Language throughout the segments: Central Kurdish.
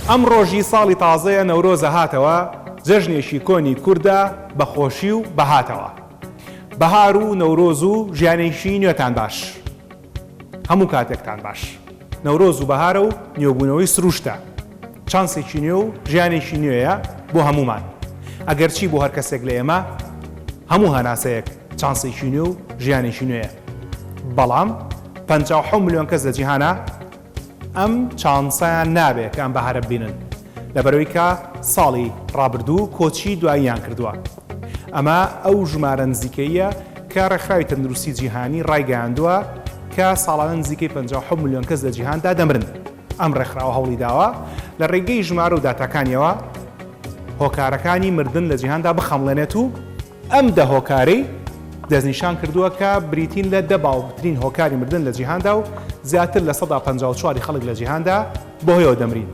ئەم ڕۆژی ساڵی تازەیە نەورۆزە هاتەوە جەژنێکی کۆنی کوردە بە خۆشی و بەهاتەوە بەهار و نەورۆز و ژیانێکی نوێتان باش هەموو کاتێکتان باش نەورۆز و بەهارە و نوێبوونەوەی سروشتە چانسێکی نوێ و ژیانێکی نوێیە بۆ هەموومان ئەگەرچی بۆ هەر کەسێک لە ئێمە هەموو هەناسەیەک چانسێکی نوێ و ژیانێکی نوێیە بەڵام 57 ملیۆن کەس لە جیهانا ئەم چانسەیان نابێ کە ئەم بەهارە ببینن لەبەرئەوەی کە ساڵی ڕابردوو کۆچی دواییان کردووە. ئەمە ئەو ژمارە نزیکەییە کە ڕێکخراوی تەندروستی جیهانی ڕایگەیاندووە کە ساڵانە نزیکەی 57 ملیۆن کەس لە جیهاندا دەمرن. ئەم ڕێکخراوە هەوڵی داوە لە ڕێگەی ژمارە و داتاکانیەوە هۆکارەکانی مردن لە جیهاندا بخەمڵێنێت و ئەم دە هۆکارەی دەستنیشان کردووە کە بریتین لە دە باوترین هۆکاری مردن لە جیهاندا و زیاتر لە 54% ی خەڵک لە جیهاندا بەهۆیەوە دەمرین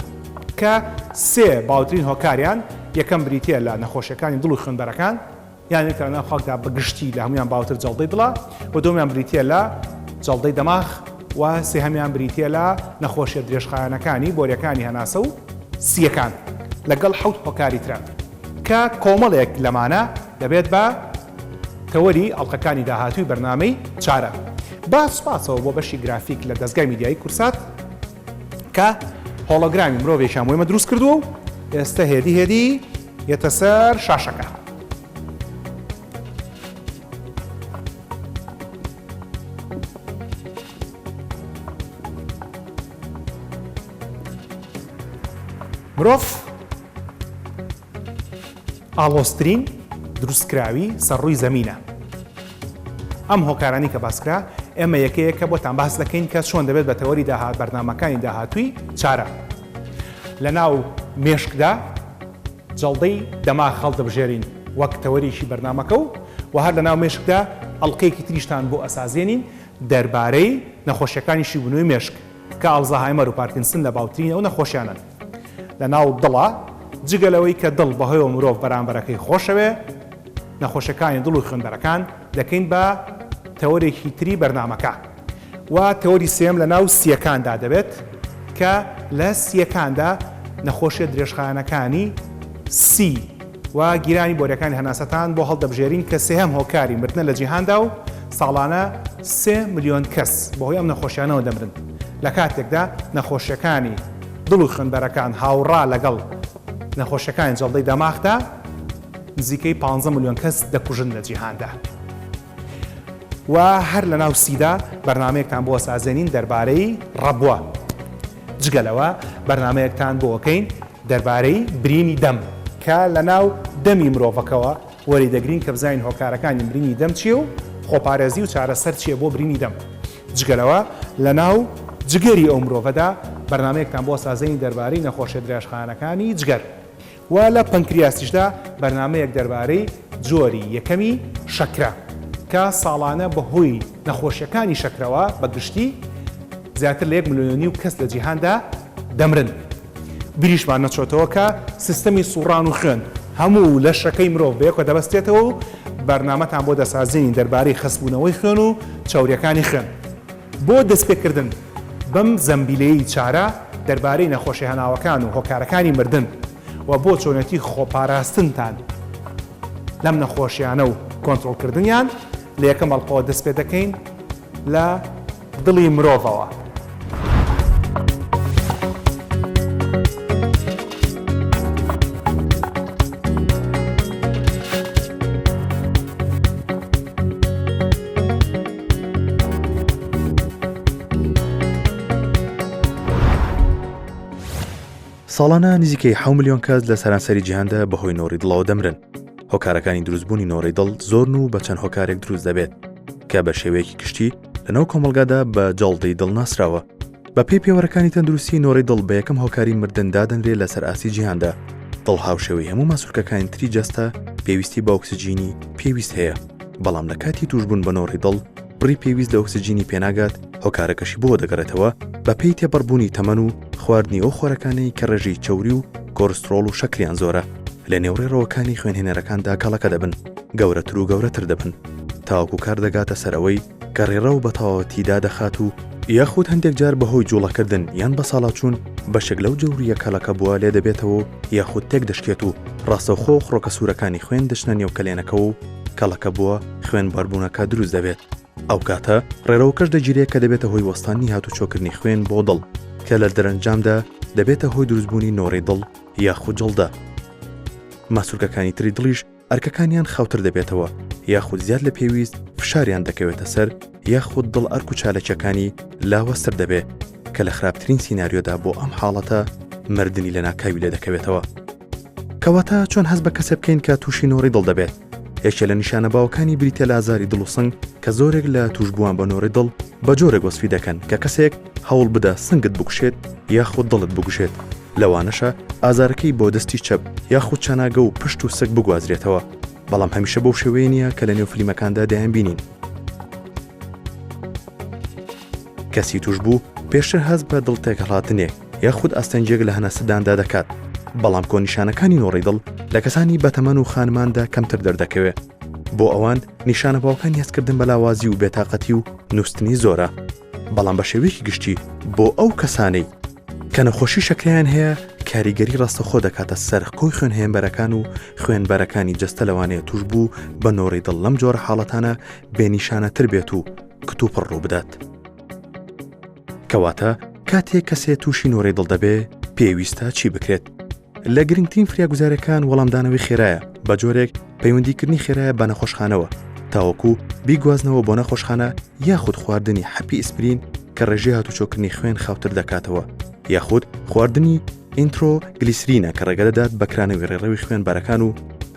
کە سێ باوترین هۆکاریان یەکەم بریتییە لە نەخۆشیەکانی دڵ و خوێنبەرەکان یان کە لەناو خەڵکدا بە گشتی لە هەموویان باوتر جەڵدەی دڵە و دووەمیان بریتییە لە جەڵدەی دەماخ و سێهەمیان بریتییە لە نەخۆشیە درێژخایەنەکانی بۆریەکانی هەناسە و سییەکان لەگەڵ حەوت هۆکاری ترە. کە کۆمەڵێک لەمانە دەبێت بە تەوەری ئەڵقەکانی داهاتووی بەرنامەی چارە. بە سوپاسەوە بۆ بەشی گرافیک لە دەزگای میدیایی کورسات کە هۆڵۆگرامی مرۆڤێکیان بۆ ئێمە دروست کردووە و ئێستە هێدی هێدی یەتە سەر شاشەکە. مرۆڤ ئاڵۆزترین دروستکراوی سەر ڕووی زەمینە. ئەم هۆکارانەی کە باسکرا ئێمە یەکە یەکە بۆتان باس دەکەین کە چۆن دەبێت بە تەوەری داهات بەرنامەکانی داهاتووی چارە لە ناو مێشکدا جەڵدەی دەماغ هەڵدەبژێرین وەک تەوەرێکی بەرنامەکە و و هەر لە ناو مێشکدا ئەڵقەیەکی تریشتان بۆ ئەسازێنین دەربارەی نەخۆشیەکانی شیبوونەوەی مێشک کە ئاڵزەهایمەر و پارکینسن لە باوترین ئەو نەخۆشیانەن لە ناو دڵا، جگە لەوەی کە دڵ بەهۆیەوە مرۆڤ بەرامبەرەکەی خۆشەوێ، نەخۆشیەکانی دڵ و خوێنبەرەکان دەکەین بە تەوەرێکی تری بەرنامەکە و تەوەری سێیەم لە ناو سییەکاندا دەبێت کە لە سییەکاندا نەخۆشیە درێژخایەنەکانی سی و گیرانی بۆریەکانی هەناسەتان بۆ هەڵدەبژێرین کە سێهەم هۆکاری مردنە لە جیهاندا و ساڵانە سێ ملیۆن کەس بەهۆی ئەم نەخۆشیانەوە دەمرن لە کاتێکدا نەخۆشیەکانی دڵ و خوێنبەرەکان هاوڕا لەگەڵ نەخۆشیەکانی جەڵدەی دەماخدا نزیکەی 15 ملیۆن کەس دەکوژن لە جیهاندا. و هەر لە ناو سیدا بەرنامەیەکتان بۆ سازێنین دەربارەی ڕەبوە جگە لەوە بەرنامەیەکتان بۆ ئەکەین دەربارەی برینی دەم کە لە ناو دەمی مرۆڤەکەوە وەری دەگرین کە بزانین هۆکارەکانی برینی دەم چیە و خۆپارێزی و چارەسەر چیە بۆ برینی دەم جگە لەوە لە ناو جگەری ئەو مرۆڤەدا بەرنامەیەکتان بۆ سازێنین دەربارەی نەخۆشیە درێژخایەنەکانی جگەر و لە پەنکریاسیشدا بەرنامەیەک دەربارەی جۆری یەکەمی شەکرە کە ساڵانە بەهۆی نەخۆشیەکانی شەکرەوە بە گشتی زیاتر لە یەک ملیۆن و نیو کەس لە جیهاندا دەمرن. بیریشمان نەچۆتەوە کە سیستەمی سوڕان و خوێن هەموو لەشەکەی مرۆڤ بەیەکەوە دەبەستێتەوە و بەرنامەتان بۆ دەسازێنین دەربارەی خەستبوونەوەی خوێن و چەوریەکانی خوێن. بۆ دەستپێکردن بەم زەمبیلەی چارە دەربارەی نەخۆشی هەناوەکان و هۆکارەکانی مردن و بۆ چۆنێتی خۆپاراستنتان لەم نەخۆشیانە و کۆنترۆڵکردنیان لە یەکەم ئەڵقەوە دەستپێدەکەین لە دڵی مرۆڤەوە. ساڵانە نزیکەی حەو ملیۆن کەس لە سەرانسەری جیهاندا بەهۆی نۆڕی دڵەوە دەمرن. هۆکارەکانی دروستبوونی نۆڕی دڵ زۆرن و بە چەند هۆکارێک دروست دەبێت کە بە شێوەیەکی گشتی لەناو کۆمەڵگادا بە جەڵدەی دڵ ناسراوە. بەپێی پێوەرەکانی تەندروستی نۆڕی دڵ بە یەکەم هۆکاری مردن دادەنرێ لەسەر ئاستی جیهاندا. دڵ هاوشێوەی هەموو ماسولکەکانی تری جەستە پێویستی بە ئۆکسجینی پێویست هەیە، بەڵام لە کاتی تووشبوون بە نۆڕی دڵ بڕی پێویست لە ئۆکسجینی پێناگات، هۆکارەکەشی بۆ دەگەڕێتەوە بەپێی تێپەڕبوونی تەمەن و خواردنی ئەو خۆرەکانەی کە ڕێژەی چەوری و کۆرسترۆڵ و شەکریان زۆرە لە نێو ڕێڕەوەکانی خوێنهێنەرەکاندا کەڵەکە دەبن، گەورەتر و گەورەتر دەبن تاوەکو کار دەگاتە سەر ئەوەی کە ڕێڕەو بە تەواوەتی دادەخات و. یاخود هەندێک جار بەهۆی جوڵەکردن یان بەساڵاچوون بەشێک لەو جەورییە کەڵەکەبووە لێ دەبێتەوە و یاخود تێک دەشکێت و ڕاستەوخۆ خڕۆکە سوورەکانی خوێن دەچنە نێو کەلێنەکەوە و کەڵەکەبووە خوێنبەربوونەکە دروست دەبێت. ئەو کاتە ڕێڕەوەکەش دەگیرێت کە دەبێتە هۆی وەستاندنی هاتوچۆکردنی خوێن بۆ دڵ کە لە دەرەنجامدا دەبێتە هۆی دروستبوونی نۆرەی دڵ یاخود جەڵدە. ماسولکەکانی تری دڵیش ئەرکەکانیان خاوتر دەبێتەوە یاخود زیاد لە پێویست فشاریان دەکەوێتە سەر یاخود دڵ ئەرک و چاالەکیەکانی لاوەستر دەبێ کە لە خراپترین سیناریۆدا بۆ ئەم حاڵەتە مردنی لە ناکاوی لێ دەکەوێتەوە. کەواتە چۆن هەست بە کەسێ بکەین کە تووشی نۆڕی دڵ دەبێت؟ یەکێ لە نیشانە باوەکانی بریتە لە ئازاری دڵ و سنگ کە زۆرێک لە تووشبووان بە نۆڕی دڵ بە جۆرێک وەسفی دەکەن کە کەسێک هەوڵ بدە سنگت بکوشێت یاخود دڵت بگوشێت لەوانەشە ئازارەکەی بۆ دەستی چەپ یاخود چەناگە و پشت و سک بگوازرێتەوە، بەڵام هەمیشە بەو شێوەیە نییە کە لەنێو فلیمەکاندا دەیانبینین. کەسی تووشبوو پێشتر هەست بە دڵ تێکهەڵهاتنێک یاخود ئاستەنگییەک لە هەناسەداندا دەکات، بەڵام کۆنیشانەکانی نۆڕەی دڵ لە کەسانی بەتەمەن و خانماندا کەمتر دەردەکەوێت. بۆ ئەوان نیشانە باوەکانی هەستکردن بە لاوازی و بێتاقەتی و نووستنی زۆرە. بەڵام بە شێوەیەکی گشتی بۆ ئەو کەسانەی کە نەخۆشی شەکرەیان هەیە کاریگەری ڕاستەخۆ دەکاتە سەر کۆی خوێنهێنبەرەکان و خوێنبەرەکانی جەستە لەوانەیە توشبوو بە نۆڕی دڵ لەم جۆرە حاڵەتانە بێنیشانەتر بێت و کتوپڕ ڕووبدات. کەواتە کاتێک کەسێ تووشی نۆرەی دڵ دەبێ پێویستە چی بکرێت؟ لە گرنگترین فریاگوزارەکان وەڵامدانەوەی خێرایە بە جۆرێک پەیوەندیکردنی خێرایە بە نەخۆشخانەوە تاوەکو بیگوازنەوە بۆ نەخۆشخانە یاخود خواردنی حەپی ئیسپرین کە ڕێژەی هاتوچۆکردنی خوێن خاوتر دەکاتەوە یاخود خواردنی ئینترۆ گلیسرینە کە ڕێگە دەدات بە کرانەوەی ڕێڕەوی خوێنبەرەکان و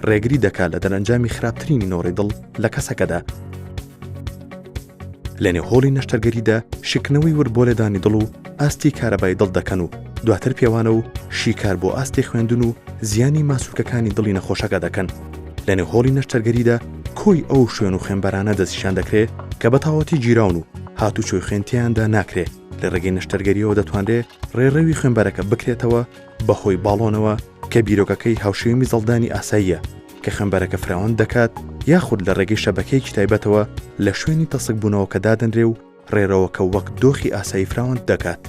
ڕێگری دەکات لە دەرەنجامی خراپترینی نۆڕی دڵ لە کەسەکەدا. لەنێو هۆڵی نەشتەرگەریدا شیکردنەوەی ورد بۆ لێدانی دڵ و ئاستی کارەبای دڵ دەکەن و دواتر پێوانە و شیکار بۆ ئاستی خوێندن و زیانی ماسولکەکانی دڵی نەخۆشەکە دەکەن. لەنێو هۆڵی نەشتەرگەریدا کۆی ئەو شوێن و خوێنبەرانە دەستنیشان دەکرێ کە بە تەواوەتی گیراون و هاتوچۆی خوێن تێیاندا ناکرێ، لە ڕێگەی نەشتەرگەرییەوە دەتوانرێ ڕێڕەوی خوێنبەرەکە بکرێتەوە بەهۆی باڵۆنەوە کە بیرۆکەکەی هاوشێوەی میزەڵدانی ئاساییە کە خوێنبەرەکە فراوان دەکات یاخود لە ڕێگەی شەبەکەیەکی تایبەتەوە لە شوێنی تەسکبوونەوەکە دادەنرێ و ڕێرەوەکە وەک دۆخی ئاسایی فراوان دەکات.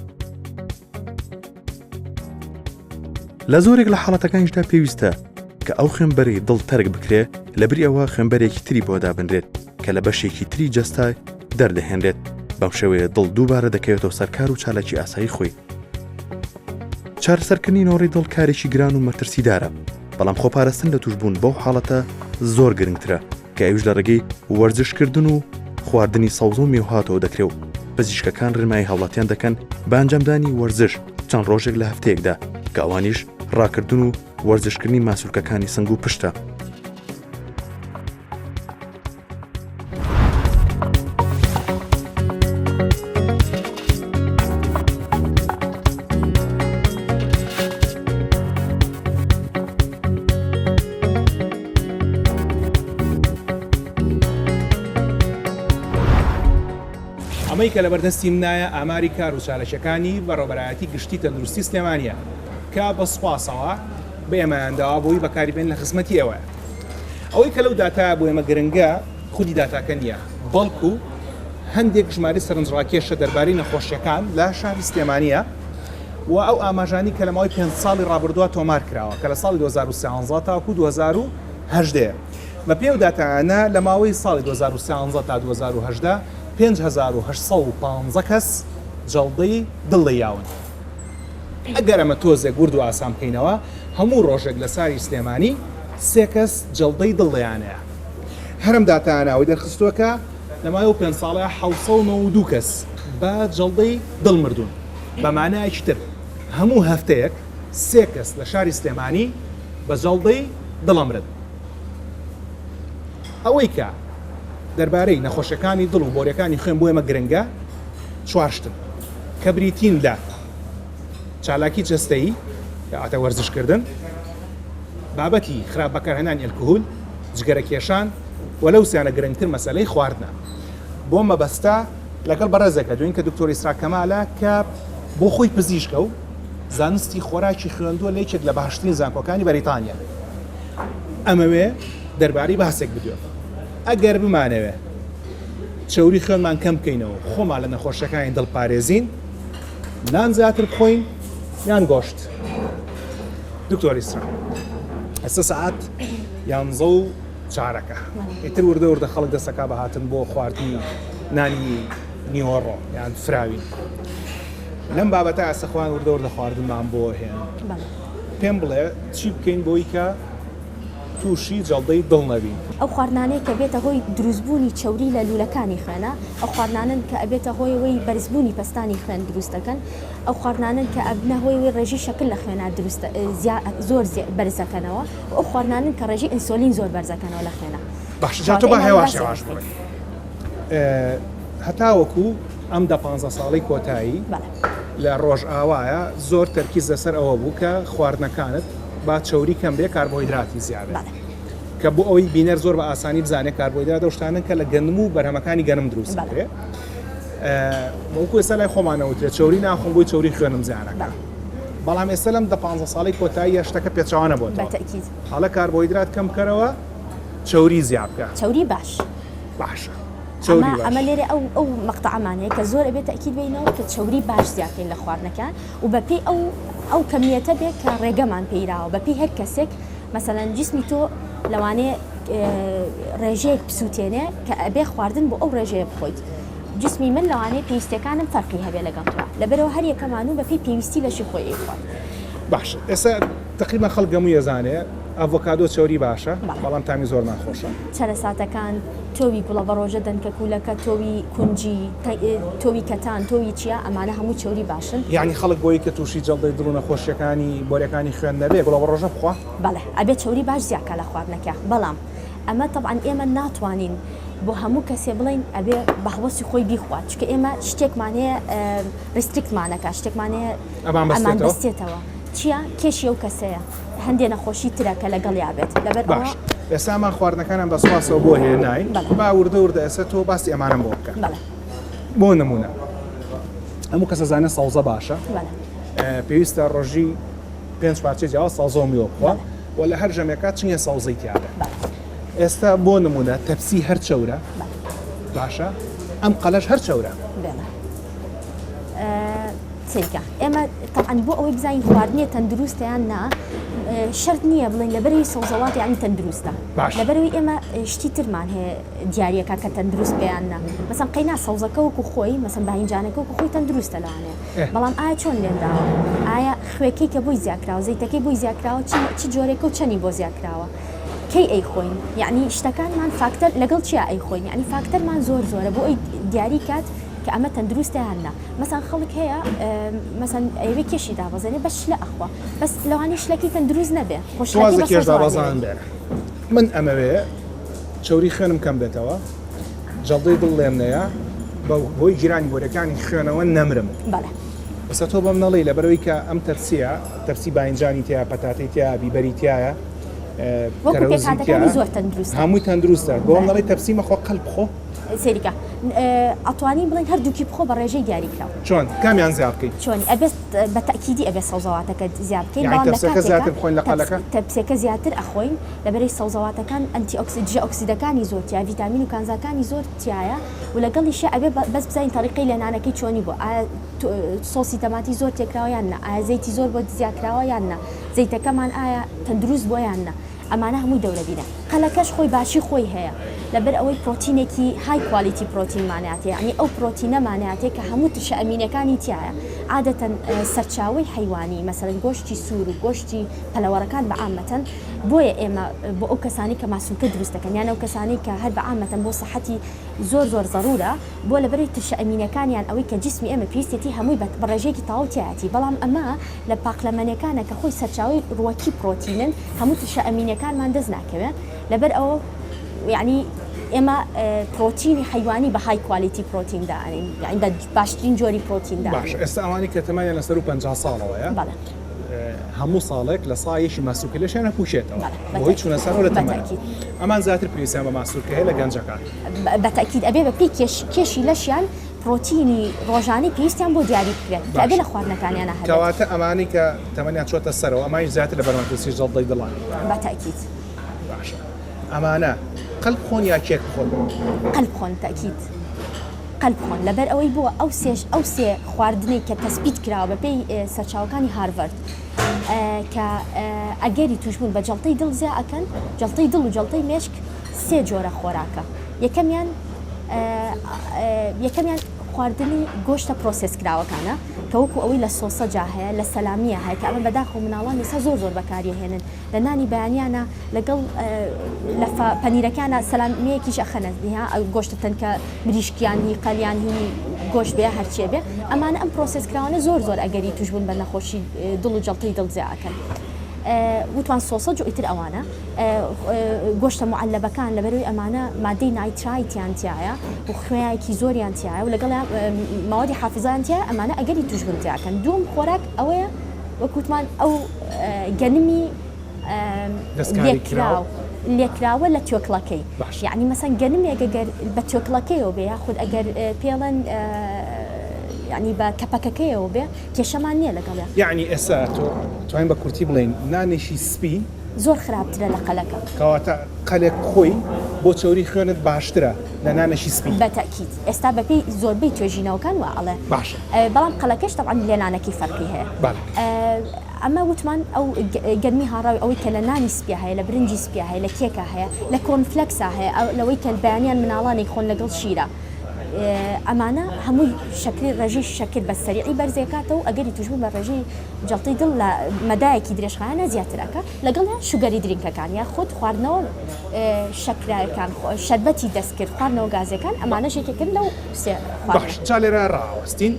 لە زۆرێک لە حاڵەتەکانیشدا پێویستە کە ئەو خوێنبەرەی دڵ تەرک بکرێ لەبری ئەوە خوێنبەرێکی تری بۆ دابنرێت کە لە بەشێکی تری جەستە دەردەهێنرێت بەم شێوەیە دڵ دووبارە دەکەوێتەوە سەر کار و چالاکی ئاسایی خۆی. چارەسەرکردنی نۆڕی دڵ کارێکی گران و مەترسیدارە، بەڵام خۆپارستن لە تووشبوون بەو حاڵەتە زۆر گرنگترە کە ئەویش لە ڕێگەی وەرزشکردن و خواردنی سەوزە و مێوهاتەوە دەکرێ و پزیشکەکان ڕێنمایی هاوڵاتیان دەکەن بە ئەنجامدانی وەرزش چەند ڕۆژێک لە هەفتەیەکدا کە ئەوانیش ڕاکردن و وەرزشکردنی ماسولکەکانی سنگ و پشتە. ئەمەی کە لەبەردەستی منایە ئاماری کار و چاالەکیەکانی بەڕێوەبەرایەتی گشتی تەندروستی سلێمانیە کە بە سوپاسەوە بە ئێمەیان داوە بۆی بەکاری بێن لە خزمەتی ئێوەیە. ئەوەی کە لەو داتایە بۆ ئێمە گرنگە خودی داتاکە نییە، بەڵکو هەندێک ژمارەی سەرنجڕاکێشە دەربارەی نەخۆشیەکان لە شاری سلێمانیە و ئەو ئاماژانی کە لە ماوەی پێنج ساڵی ڕابردووە تۆمار کراوە کە لە ساڵی 2013 تاکو 2018 بە پێی ئەو داتایانە لە ماوەی ساڵی 2013 تا 2018 5815 کەس جەڵدەی دڵ لێیاون. ئەگەر ئەمە تۆزێک ورد و ئاسان بکەینەوە هەموو ڕۆژێک لە ساری سلێمانی سێ کەس جەڵدەی دڵ لێیانەیە. هەر ئەم داتایانە ئەوەی دەرخستووە کە لە ماوەی ئەو پێنج ساڵەیا 792 کەس بە جەڵدەی دڵ مردوون. بە مانایەکی تر هەموو هەفتەیەک سێ کەس لە شاری سلێمانی بە جەڵدەی دڵ ئەمرن. ئەوەی کە دەربارەی نەخۆشیەکانی دڵ و بۆریەکانی خوێن بۆ ئێمە گرنگە چوار شتن کە بریتین لە چالاکی جەستەیی واتە وەرزشکردن، بابەتی خراپ بەکارهێنانی ئەلکهول، جگەرە کێشان و لەو سیانە گرنگتر مەسەلەی خواردنە. بۆ مەبەستە لەگەڵ بەڕێزێک دەدوێین کە دکتۆر ئیسرا کەمالە کە بۆ خۆی پزیشکە و زانستی خۆراکی خوێندووە لە یەکێک لە باشترین زانکۆکانی بەریتانیا. ئەمەوێ دەربارەی باسێک بدوێم. ئەگەر بمانەوێ. چەوری خوێنمان کەم بکەینەوە خۆمان لە نەخۆشیەکانی دڵ پارێزین نان زیاتر بخۆین یان گۆشت؟ دکتۆر ئیسرا ئێستا سەعات یانزە و چارەکە ئیتر وردە وردە خەڵک دەسەکا بە هاتن بۆ خواردنی نانی نیوەڕۆ یان فراوین لەم بابەتە ئێستا خۆیان وردە وردە خواردنمان بۆ هێن پێم بڵێ چی بکەین بۆی کە تووشی جەڵدەی دڵ نەبین. ئەو خواردنانەی کە بێتە هۆی دروستبوونی چەوری لە لوولەکانی خوێنە، ئەو خواردنانەن کە ئەبێتە هۆی ئەوەی بەرزبوونی پەستانی خوێن دروست دەکەن، ئەو خواردنانەن کە ئەبنە هۆی ئەوەی ڕێژەی شەکر لە خوێنا دروست زۆر بەرز دەکەنەوە و ئەو خواردنانەن کە ڕێژەی ئینسۆلین زۆر بەرز دەکەنەوە لە خوێنا. باشە جا تۆ با هێواش هێواش بڕۆین هەتاوەکو ئەم دە پانزە ساڵەی کۆتایی لە ڕۆژئاوایە زۆر تەرکیز لەسەر ئەوە بوو کە خواردنەکانت با چەوری کەم بێ کاربۆهیدراتی زیابێ کە بۆ ئەوەی بینەر زۆر بە ئاسانی بزانێت کاربۆهیدرات ئەو شتانەن کە لە گەنم و بەرهەمەکانی گەنم دروست دەکرێ وەکو ئێستا لای خۆمانە وترێت چەوری ناخۆم بۆی چەوری خوێنم زیانەکە بەڵام ئێستا لەم دە پانزە ساڵی کۆتاییە شتەکە پێچەوانە بۆتەوە بەتەکید ئەڵێ کاربۆهیدرات کەم بکەرەوە چەوری زیاد بکە چەوری باش باشە چەوری باش ئەمە لێرە ئەو ئەو مەقتەعەمان هەیە کە زۆر ئەبێت تەئکید بینەوە کە چەوری باش زیاد بکەین لە خواردنەکان و بەپێی ئەو ئەو کەمیەتە بێت کە ڕێگەمان پێیراوە بەپێی هەر کەسێک مەسەلەن جیسمی تۆ لەوانەیە ڕێژەیەک بسووتێنێ کە ئەبێ خواردن بۆ ئەو ڕێژەیە بخۆیت جسمی من لەوانەیە پێویستەکانم فەرقی هەبێ لەگەڵ تۆ لەبەرەوە هەر یەکەمان و بەپێی پێویستی لەشی خۆی ئەیخوات. باش ئێستا تەقریبەن خەڵک هەمووی ئەزانێ ئەڤۆکادۆ چەوری باشە بەڵام تامی زۆر ناخۆشە. چەرەساتەکان، تۆوی گوڵەبەڕۆژە، دەنکە کوولەکە، تۆوی کونجی، تۆوی کەتان، تۆوی چیا، ئەمانە هەمووی چەوری باشن. یەعنی خەڵک بۆی کە تووشی جەڵدەی دڵ و نەخۆشیەکانی بۆریەکانی خوێن نەبێ گوڵەبەڕۆژە بخوا؟ بەڵێ ئەبێ چەوری باش زیا کا لە خواردنەکە بەڵام ئەمە تەبعەن ئێمە ناتوانین بۆ هەموو کەسێ بڵێین ئەبێ بە هەوەسی خۆی بیخوات چونکە ئێمە شتێکمان هەیە restrict مان ئەکا شتێکمان هەیە ئەمان بەستێتەوە چییە کێشی ئەو کەسەیە هەندێ نەخۆشی ترە کە لەگەڵیا بێت لەبەر ئەوە. باش ئێستا ئەمان خواردنەکانیان بە سوپاسەوە بۆ هێناین با وردە وردە ئێستا تۆ باسی ئەمانەم بۆ بکە بۆ نمونە هەموو کەس ئەزانێ سەوزە باشە پێویستە ڕۆژی پێنج پارچەی جیاواز سەوزە و میوە بخوا و لە هەر ژەمێکا چنگێ سەوزەی تیابێ ئێستا بۆ نمونە تەپسی هەر چەورە باشە ئەم قەلەش هەر چەورە. سەیرکە ئێمە تەبعەن بۆ ئەوەی بزانین خواردنێ تەندروستە یان نا شەرت نییە بڵێن لەبەرەوەی سەوزەوات یانی تەندروستە لەبەرەوەی ئێمە شتی ترمان هەیە دیارەکە کە تەندروست بێیان نا مەسەن قەینا سەوزەکە وەکو خۆی مەسەن باینجانەکە وەکو خۆی تەندروستە لەوانەیە بەڵام ئایا چۆن لێنراوە ئایا خوێکەی کە بۆی زیاکراوە زەیتەکەی بۆی زیاکراوە چ جۆرێکە و چەنی بۆ زیاکراوە کەی ئەیخۆین یعنی شتەکانمان فاکتەر لەگەڵ چیا ئەیخۆین یعنی فاکتەرمان زۆر زۆرە بۆ ئەوی دیاری کات کە ئەمە تەندروستە یان نا مەسەن خەڵک هەیە مەسەن ئەیەوێ کێشی دابەزێنێ بەس شلە ئەخوا بەس لەوانەیە شلەکەی تەندروست نەبێ خۆ شلەکەی وازە بە کێش سەوزەوات دابەزان لێ بێ من ئەمەوێ چەوری خوێنم کەم بێتەوە جەڵدەی دڵ لێم نەیە بە هۆی گیرانی بۆریەکانی خوێنەوە نەمرم بەڵێ ئێستا تۆ بەم نەڵێی لەبەرئەوەی کە ئەم تەپسیە تەپسی باینجانی تیا پەتاتەی تیا بیبەری تیایە وەکو کەرەوزی پێکهاتەکانی تیا زۆر تەندروستە هەمووی تەندروستە بۆم بەڵێ نەڵێی تەپسی مەخۆ قەل بخۆ سەیری کە ئەتوانین بڵێین هەردووکی بخۆ بە ڕێژەی دیاریکراو. چۆن؟ کامیان زیا بکەین؟ چۆنی؟ ئەبێت بە تەئکیدی ئەبێت سەوزەواتەکە زیا بکەین یانی بەڵام لە تەپسەکە کاتێکا زیاتر بخۆین لە قەلەکە؟ تەپسەکە زیاتر ئەخۆین لەبەرەی سەوزەواتەکان ئەنتی ئۆکسی دژە ئۆکسیدەکانی زۆر تیا ڤیتامین و کانزاکانی زۆر تیایە و لەگەڵیشیا ئەبێ بەس بزانین تەریقەی لێنانەکەی چۆنی بووە ئایا سۆسی تەماتی زۆر تێکراوە یان نا ئایا زەیتی زۆر بۆ زیاکراوە یان نا زەیتەکەمان ئایا تەندروست بووە یان نا ئەمانە هەمووی دەورەبینە. قەلەکەش خۆی باشی خۆی هەیە لەبەر ئەوەی پرۆتینێکی high quality پرۆتین ماناتێ یانی ئەو پرۆتینە ماناتێ کە هەموو ترشە ئەمینەکانی تیایە عادەتەن سەرچاوەی حەیوانی مەسەلەن گۆشتی سوور و گۆشتی پەلەوەرەکان بە عامەتەن بۆیە ئێمە بۆ ئەو کەسانی کە ماسولکە دروست دەکەن یان ئەو کەسانی کە هەر بە عامەتەن بۆ سەحەتی زۆر زۆر زەرورە بۆ لەبەرەی ترشە ئەمینەکانیان ئەوەی کە جیسمی ئێمە پێویستێتی هەمووی بە ڕێژەیەکی تەواو تیایەتی بەڵام ئەمە لە پاقلەمەنیەکانە کە خۆی سەرچاوەی ڕووەکی پرۆتینن هەموو ترشە ئەمینیەکانمان دەست ناکەوێ لەبەر ئەوە یعنی ئێمە پرۆتینی حەیوانی بە high quality پرۆتین دائەنین یعنی بە باشترین جۆری پرۆتین باش دائەنین. ئێستا ئەوانەی کە تەمەنیان لە سەروو 50 ساڵەوەیە بەڵێ. هەموو ساڵێک لە سا یەکی ماسولکە لەشیان ئەپووشێتەوە بەڵێ بەهۆی بەتەئکید چوونە سەرەوە لە تەمەنەوە بەتەئکید. ئەمان زیاتر پێویستیان بە ماسولکە هەیە لە گەنجەکان. بەتەئکید ئەبێ بە پێی کێش کێشی لەشیان پرۆتینی ڕۆژانەی پێویستیان بۆ دیاری بکرێت کە ئەبێ باشە لە خواردنەکانیانا هەبێت. کەواتە ئەمانەی کە تەمەنیان چۆتە سەرەوە ئەمانیش زیاتر لەبەر مەترسی جەڵدەی دڵن. بەتەئکید. باشە ئەمانە قەل بخۆن یا کێک بخۆن؟ قەل بخۆن تەئکید. قەل بخۆن لەبەر ئەوەی بۆ ئەو سێش ئەو سێ خواردنەی کە تەسبیت کراوە بەپێی سەرچاوەکانی هارڤەرد کە ئەگەری توشبوون بە جەڵتەی دڵ زیا ئەکەن جەڵتەی دڵ و جەڵتەی مێشک سێ جۆرە خۆراکە یەکەمیان یەکەمیان خواردنی گۆشتە process کراوەکانە کە وەکو ئەوەی لە سۆسەجا هەیە لە سەلامیە هەیە کە ئەمە بەداخەوە مناڵان ئێستا زۆر زۆر بەکاریهێنن لە نانی بەیانیانە لەگەڵ لەفە پەنیرەکانە سەلامیەکیش ئەخەنە گۆشتە تەنکە مریشکیان هی قەلیان هی گۆشت بێ هەرچێ بێ ئەمانە ئەم process کراوانە زۆر زۆر ئەگەری توشبوون بە نەخۆشی دڵ و جەڵتەی دڵ زیا ئەکەن. وتمان سۆسەج و ئیتر ئەوانە گۆشتە معەلەبەکان لەبەرەوەی ئەمانە مادەی nitrite یان تایە و خوێیەکی زۆریان تایە و لەگەڵ ماوەدی حافزیان تایە ئەمانە ئەگەری توشبوون تیاکەن دووەم خۆراک ئەوەیە وەک وتمان ئەو گەنمی لێکراو لێکراوە لە توێکڵەکەی یعنی مەسەن گەنمێک ئەگەر بە توێکڵەکەیەوە بێ یاخود ئەگەر پێڵەن یعنی بە کەپەکەکەیەوە بێ کێشەمان نییە لەگەڵیا. یەعنی ئێستا تۆ توانین بە کورتی بڵێین نانێکی سپی. زۆر خراپترە لە قەلەکە. کەواتە قەلێک خۆی بۆ چەوری خوێنت باشترە لە نانێکی سپی. بە تەئکید ئێستا بە پێی زۆربەی توێژینەوەکان وا ئەڵێ. باشە. بەڵام قەلەکەش تەبعەن لێنانەکەی فەرقی هەیە. بەڵێ. ئەمە وتمان ئەو گەرمی هاڕاوی ئەوەی کە لە نانی سپیا هەیە لە برنجی سپیا هەیە لە کێکا هەیە لە کۆرنفلەکسا هەیە لەوەی کە بەیانیان مناڵانی خۆن لەگەڵ شیرە. ئەمانە هەمووی شەکری ڕێژەی شەکر بە سەریعی بەرزەکاتەوە و ئەگەری توشبوون بە ڕێژەی جەڵتەی دڵ لە مەدایەکی درێژخایەنە زیاتر ئەکا لەگەڵیان sugary drink ەکان یاخود خواردنەوە شەکرەکان شەربەتی دەستکرد خواردنەوە گازیەکان ئەمانەش یەکێکن لەو سێ خواردنە. باش جا لێرە ڕاوەستین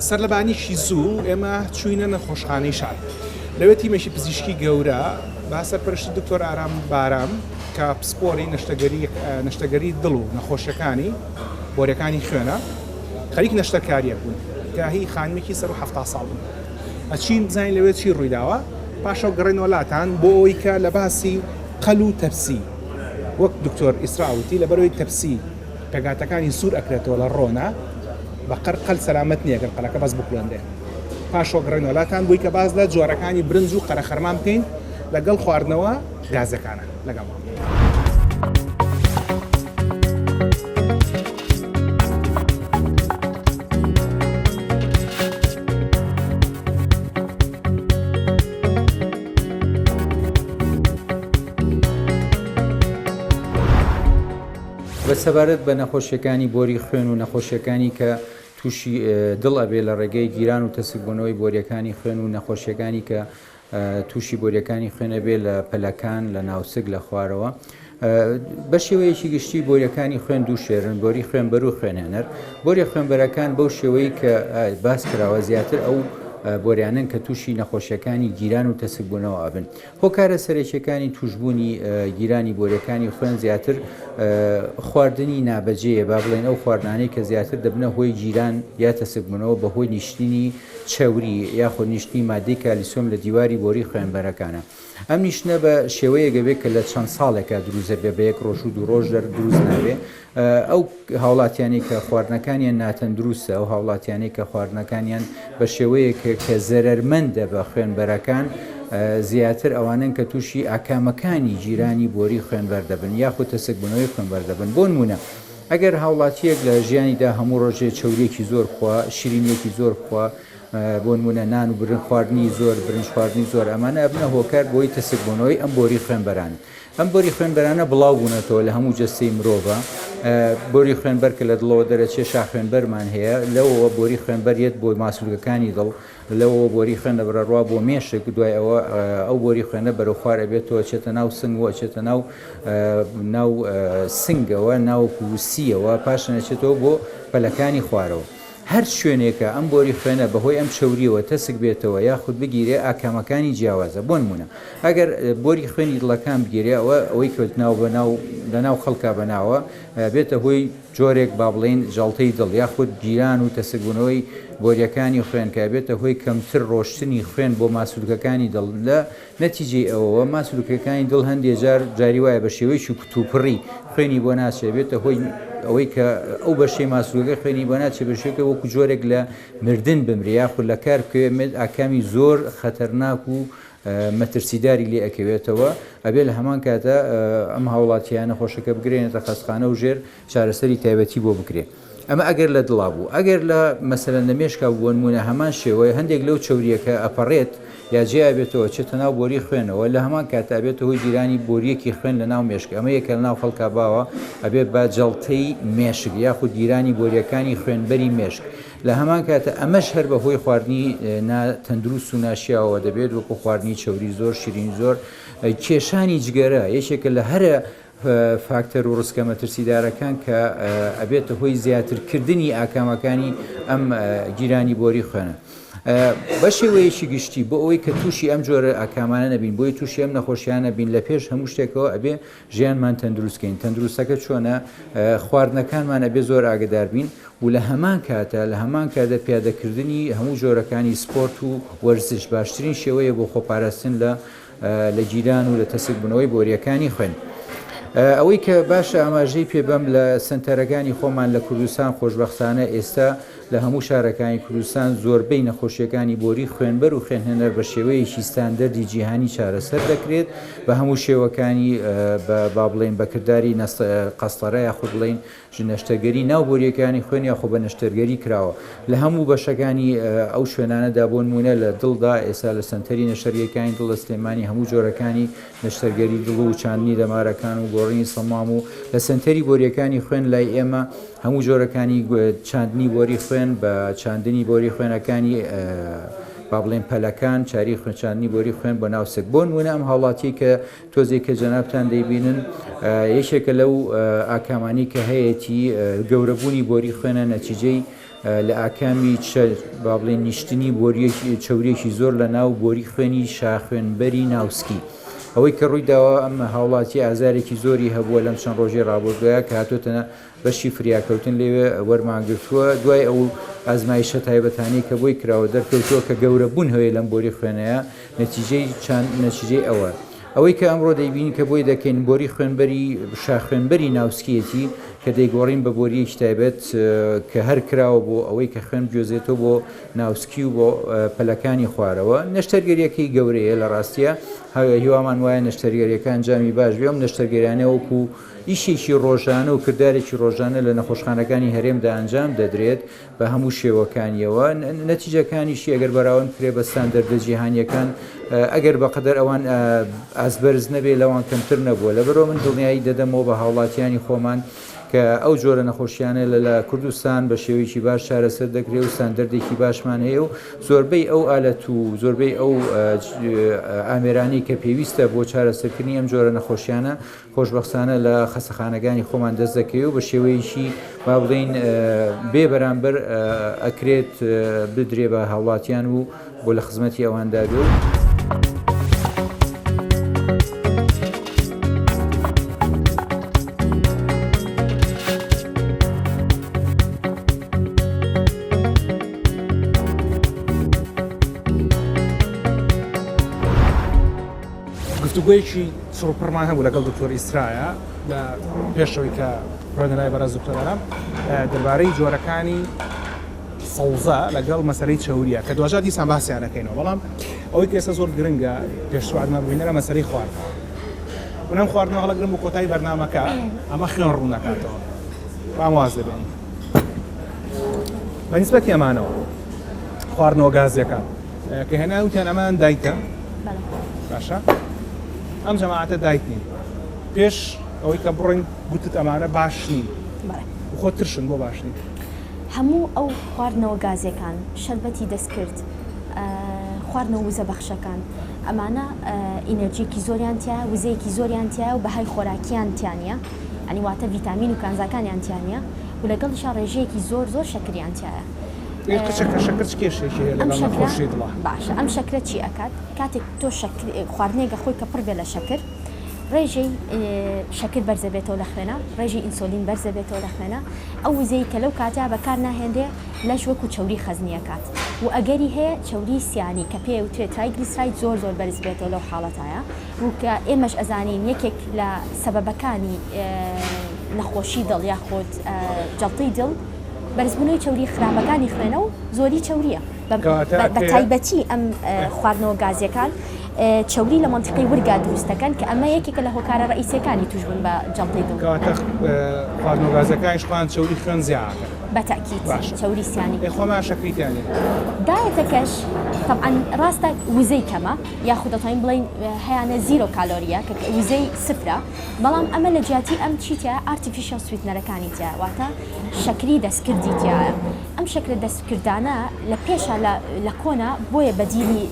سەرلەبانیکی زوو ئێمە چووینە نەخۆشخانەی شار لەوێ تیمێکی پزیشکی گەورە بە سەرپەرشتی دکتۆر ئارام بارام کە پسپۆری نەشتەگەری نەشتەگەری دڵ و نەخۆشیەکانی بۆریەکانی خوێنە خەریک نەشتەرکاریەک بوون کە هی خانمێکی سەر و 70 ساڵ بوون ئەچین بزانین لەوێ چی ڕوویداوە پاشەو گەڕێنەوە لاتان بۆ ئەوەی کە لە باسی قەل و تەپسی وەک دکتۆر ئیسرا وتی لەبەرەوەی تەپسی پێکهاتەکانی سوور ئەکرێتەوە لە ڕۆنە بە قەر قەل سەلامەت نییە گەر قەلەکە بەس بکوڵێنرێ پاشەوە گەڕێنەوە لاتان بۆی کە باس لە جۆرەکانی برنج و قەرەخەرمان بکەین لەگەڵ خواردنەوە گازەکانە لەگەڵمان. بە سەبارەت بە نەخۆشیەکانی بۆری خوێن و نەخۆشیەکانی کە تووشی دڵ ئەبێ لە ڕێگەی گیران و تەسکبوونەوەی بۆریەکانی خوێن و نەخۆشیەکانی کە تووشی بۆریەکانی خوێن ئەبێ لە پەلەکان لە ناوسک لە خوارەوە بە شێوەیەکی گشتی بۆریەکانی خوێن دوو شێرن بۆری خوێنبەر و خوێنهێنەر بۆریە خوێنبەرەکان بەو شێوەی کە باس کراوە زیاتر ئەو بۆریانن کە تووشی نەخۆشیەکانی گیران و تەسکبوونەوە ئەبن هۆکارە سەرەکیەکانی تووشبوونی گیرانی بۆریەکانی خوێن زیاتر خواردنی نابەجێیە با بڵێن ئەو خواردنانەی کە زیاتر دەبنە هۆی گیران یا تەسکبوونەوە بەهۆی نیشتنی چەوری یاخود نیشتنی ماددەی کالیسیۆم لە دیواری بۆری خوێنبەرەکانە. ئەم نیشتنە بە شێوەیەک ئەبێ کە لە چەند ساڵێکا دروست ئەبێ بە یەک ڕۆژ و دوو ڕۆژ دەر دروست نابێ. ئەو هاوڵاتیانەی کە خواردنەکانیان ناتەندروستە، ئەو هاوڵاتیانەی کە خواردنەکانیان بە شێوەیەک کە زەرەرمەندە بە خوێنبەرەکان زیاتر ئەوانەن کە تووشی ئاکامەکانی گیرانی بۆری خوێنبەر دەبن یاخود تەسکبوونەوەی خوێنبەر دەبن. بۆ نموونە ئەگەر هاوڵاتییەک لە ژیانیدا هەموو ڕۆژێ چەورییەکی زۆر بخوا، شیرینییەکی زۆر بخوا، بۆ نموونە نان و برنج خواردنی زۆر، برنج خواردنی زۆر، ئەمانە ئەبنە هۆکار بۆی تەسکبوونەوەی ئەم بۆری خوێنبەرانە. ئەم بۆری خوێنبەرانە بڵاو بوونەتەوە لە هەموو جەستەی مرۆڤا. بۆری خوێنبەر کە لە دڵەوە دەرەچێ شاخوێنبەرمان هەیە، لەوەوە بۆری خوێنبەر یەت بۆ ماسولکەکانی دڵ، لەوەوە بۆری خوێن دەبڕەڕوا بۆ مێشک، دوای ئەوە ئەو بۆری خوێنە بەرەو خوار ئەبێتەوە ئەچێتە ناو سنگ و ئەچێتە ناو ناو سنگەوە ناوەکو سییەوە پاشان ئەچێتەوە بۆ پەلەکانی خوارەوە. هەر شوێنێکە ئەم بۆری خوێنە بەهۆی ئەم چەورییەوە تەسک بێتەوە یاخود بگیرێ ئاکامەکانی جیاوازە بۆنمونە ئەگەر بۆری خوێنی دڵەکان بگیرێ ئەوە ئەوەی کە ناو بە ناو لەناو خەڵکا بەناوە بێتە هۆی جۆرێک با بڵێین جەڵتەی دڵ یاخود گیران و تەسکبوونەوەی بۆرییەکانی خوێن کە ئەبێتە هۆی کەمتر ڕۆشتنی خوێن بۆ ماسولکەکانی دڵ لە نەتیجەی ئەوەوە ماسولکەکانی دڵ هەندێ جار جاری وایە بە شێوەیەکی کوتوپڕی خوێنی بۆ ناچێ بێتە هۆی ئەوەی کە ئەو بەشەی ماسولکەکە خوێنی بۆ ناچێ بە شێوەیەک وەکو جۆرێک لە مردن بمرێ یاخود لە کار بکەوێ ئاکامی زۆر خەتەرناک و. مەترسیداری لێ ئەکەوێتەوە ئەبێ لە هەمان کاتا ئەم هاوڵاتییە نەخۆشەکە بگرێنێتە خەستخانە و ژێر چارەسەری تایبەتی بۆ بکرێ. ئەمە ئەگەر لە دڵا بوو. ئەگەر لە مەسەلەن لە مێشکا بوو بۆ نموونە هەمان شێوەیە هەندێک لەو چەورییە کە ئەپەڕێت یا جێ ئەبێتەوە ئەچێتە ناو بۆری خوێنەوە لە هەمان کاتا ئەبێتە هۆی گیرانی بۆرییەکی خوێن لە ناو مێشک ئەمە یەکە لە ناو خەڵکا باوە ئەبێت بە جەڵتەی مێشک یاخود گیرانی بۆرییەکانی خوێنبەری مێشک لە هەمان کاتا ئەمەش هەر بە هۆی خواردنی نا تەندروست و ناشیاوەوە دەبێت وەکو خواردنی چەوری زۆر شیرینی زۆر کێشانی جگەرە یەکێکە لە هەرە فاکتەر و ڕسکە مەترسیدارەکان کە ئەبێتە هۆی زیاتر کردنی ئاکامەکانی ئەم گیرانی بۆری خوێنە. بە شێوەیەکی گشتی بۆ ئەوەی کە تووشی ئەم جۆرە ئاکامانە نەبین بۆی تووشی ئەم نەخۆشیانە بین لە پێش هەموو شتێکەوە ئەبێ ژیانمان تەندروست کەین تەندروستەکە چۆنە خواردنەکانمان ئەبێ زۆر ئاگدار بین و لە هەمان کاتە لە هەمان کاتە پیادەکردنی هەموو جۆرەکانی سپۆرت و وەرزش باشترین شێوەیە بۆ خۆپاراستن لە لە گیران و لە تەسکبوونەوەی بۆرییەکانی خوێن. ئەوەی کە باشە ئاماژەی پێ بەم لە سەنتەرەکانی خۆمان لە کوردستان خۆشبەختانە ئێستا لە هەموو شارەکانی کوردستان زۆربەی نەخۆشیەکانی بۆری خوێنبەر و خوێنهێنەر بە شێوەیەکی ستاندەردی جیهانی چارەسەر دەکرێت بە هەموو شێوەکانی بە با بڵێین بە کرداری قەستەرە یاخود بڵێین نەشتەرگەری ناو بۆرییەکانی خوێن یاخۆ بە نەشتەرگەری کراوە لە هەموو بەشەکانی ئەو شوێنانەدا بۆ نموونە لە دڵدا ئێستا لە سەنتەری نەشتەرگەریەکانی دڵ لە سلێمانی هەموو جۆرەکانی نەشتەرگەری دڵ و چاندنی دەمارەکان و گۆڕینی سەمام و لە سەنتەری بۆرییەکانی خوێن لای ئێمە هەموو جۆرەکانی چاندنی بۆری خوێن بە چاندنی بۆری خوێنەکانی با بڵێن پەلەکان چاری خوێن چاندنی بۆری خوێن بۆ ناو سک بۆ نموونە ئەم هاوڵاتیەی کە تۆزێک کە جەنابتان دەیبینن یەکێکە لەو ئاکامانەی کە هەیەتی گەورەبوونی بۆری خوێنە نەتیجەی لە ئاکامی با بڵێن نیشتنی بۆریەکی چەوریەکی زۆر لە ناو بۆری خوێنی شاخوێنبەری ناوسکی. ئەوەی کە ڕووی داوە ئەم هاوڵاتی ئازارێکی زۆری هەبووە لەم چەند ڕۆژەی ڕابردووە کە هاتۆتە بەشی فریاکەوتن لەوێ وەرمانگرتووە، دوای ئەو ئازمایشە تایبەتانەی کە بۆی کراوە دەرکەوتووە کە گەورەبوون هەیە لەم بۆری خوێنەیە نەتیجەی چاند نەتیجەی ئەوە ئەوەی کە ئەمڕۆ دەیبینین کە بۆی دەکەین بۆری خوێنبەری شاخوێنبەری ناوسکیەتی کە دەیگۆڕین بە بۆریەکی تایبەت کە هەر کراوە بۆ ئەوەی کە خوێن بگوێزێتەوە بۆ ناوسکی و بۆ پەلەکانی خوارەوە نەشتەرگەریەکەی گەورەیە لە ڕاستیە هیوامان وایە نەشتەرگەریەکە ئەنجامی باش بێ ئەم نەشتەرگەریانە وەکو ئیشێکی ڕۆژانە و کردارێکی ڕۆژانە لە نەخۆشخانەکانی هەرێمدا ئەنجام دەدرێت بە هەموو شێوەکانیەوە، نەتیجەکانیشی ئەگەر بەراورد بکرێت بە ستاندەردە جیهانیەکان ئەگەر بەقەدەر ئەوان ئاست بەرز نەبێت لەوان کەمتر نەبووە، لەبەرئەوە من دڵنیایی دەدەمەوە بە هاوڵاتیانی خۆمان کە ئەو جۆرە نەخۆشیانە لە لە کوردستان بە شێوەیەکی باش چارەسەر دەکرێت و ستاندەردێکی باشمان هەیە و زۆربەی ئەو ئالەت و زۆربەی ئەو ئامێرانەی کە پێویستە بۆ چارەسەرکردنی ئەم جۆرە نەخۆشیانە خۆشبەختانە لە خەستەخانەکانی خۆمان دەست دەکەوێت و بە شێوەیەکی با بڵێین بێ بەرامبەر ئەکرێت بدرێ بە هاوڵاتیان و بۆ لە خزمەتی ئەواندا بێ و. گفتوگۆیەکی چڕوپڕمان هەبوو لەگەڵ دکتۆر ئیسرایا لە پێشەوەی کە ڕۆینە لای بەڕێز دکتۆر ئارام دەربارەی جۆرەکانی سەوزە لەگەڵ مەسەلەی چەوریە کە دواجار دیسان باسیان دەکەینەوە بەڵام ئەوەی کە ئێستا زۆر گرنگە پێشوادمان ببینەرە مەسەلەی خواردن من ئەم خواردنەوە هەڵەگرم بۆ کۆتایی بەرنامەکە ئەمە خوێن ڕوون دەکاتەوە بام واز دەبێنین بە نیسبەتی ئەمانەوە خواردنەوە گازیەکان کە هێنا وتیان ئەمان دایتە باشە ئەم جەماعەتە دایت نین پێش ئەوەی کە بڕۆین گوتت ئەمانە باش نین خۆ ترشن بۆ باش نین هەموو ئەو خواردنەوە گازیەکان شەربەتی دەستکرد خواردنەوە وزە بەخشەکان ئەمانە ئینەرجیەکی زۆریان تیا وزەیەکی زۆریان تیا و بەهای خۆراکیان تیانە ئەنی واتە ڤیتامین و کانزاکانیان تیانە و لەگەڵیشا ڕێژەیەکی زۆر زۆر شەکریان تایە قچەکە شەکر چ کێشەیەکی هەیە لەگەڵ نەخۆشی دڵا؟ باشە ئەم شەکرە چی ئەکات کاتێک تۆ شەکر خواردنێک ئەخۆی کە پڕ بێ لە شەکر ڕێژەی شەکر بەرزەبێتەوە لە خوێنە ڕێژەی ئینسۆلین بەرزەبێتەوە لە خوێنە ئەو وزەی کە لەو کاتیا بەکار ناهێنرێ لەش وەکو چەوری خەزنی ئەکات و ئەگەری هەیە چەوری سیانی کە پێ وترێ triglyceride زۆر زۆر بەرز بێتەوە لەو حاڵەتایە و کە ئێمەش ئەزانین یەکێک لە سەبەبەکانی نەخۆشی دڵ یاخود جەڵتەی دڵ بەرزبوونەوەی چەورییە خراپەکانی خوێنە و زۆری چەورییە بە تایبەتی ئەم خواردنەوە گازیەکان. چەوری لە مەنتیقەی ورگا دروست دەکەن کە ئەمە یەکێکە لە هۆکارە ڕەئیسیەکانی توشبوون بە جەڵتەی دڵ. کەواتە خواردنەوە گازەکانیش خۆیان چەوری خوێن زیاد ئەکەن. بە تەئکید باشە چەوری سیانی. ئێ خۆمان شەکری تیا نیە. دایەتەکەش تەبعەن ڕاستە وزەی کەمە یاخود دەتوانین بڵێین هەیانە zero کالۆریە کە وزەی سفرە بەڵام ئەمە لە جیاتی ئەم چی تیایە artificial sweetener ەکانی تیایە واتە شەکری دەستکردی تیایە. ئەم شەکرە دەستکردانە لە پێشا لە لە کۆنا بۆیە بەدیلی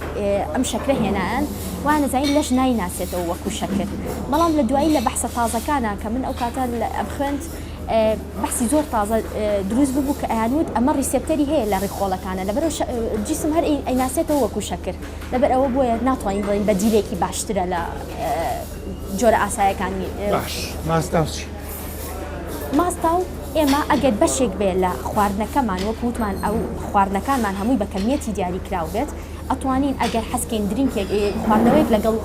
ئەم شەکرە هێنایان وایان ئەزانی لەش نایناسێتەوە وەکو شەکر بەڵام لە دوایی لە بەحسە تازەکانا کە من ئەو کاتە ئەم خوێند بەحسی زۆر تازە دروست ببوو کە ئەیانوت ئەمە receptor ی هەیە لە ڕیخۆڵەکانە لەبەرەوە جیسم هەر ئەیناسێتەوە وەکو شەکر لەبەر ئەوە بۆیە ناتوانین بڵێین بەدیلێکی باشترە لە جۆرە ئاسایەکانی باش ماستاو چی؟ ماستاو ئێمە ئەگەر بەشێک بێ لە خواردنەکەمان وەکو وتمان ئەو خواردنەکانمان هەمووی بە کەمیەتی دیاری کراو بێت ئەتوانین ئەگەر حەزکەین drink ێک خواردنەوەیەک لەگەڵ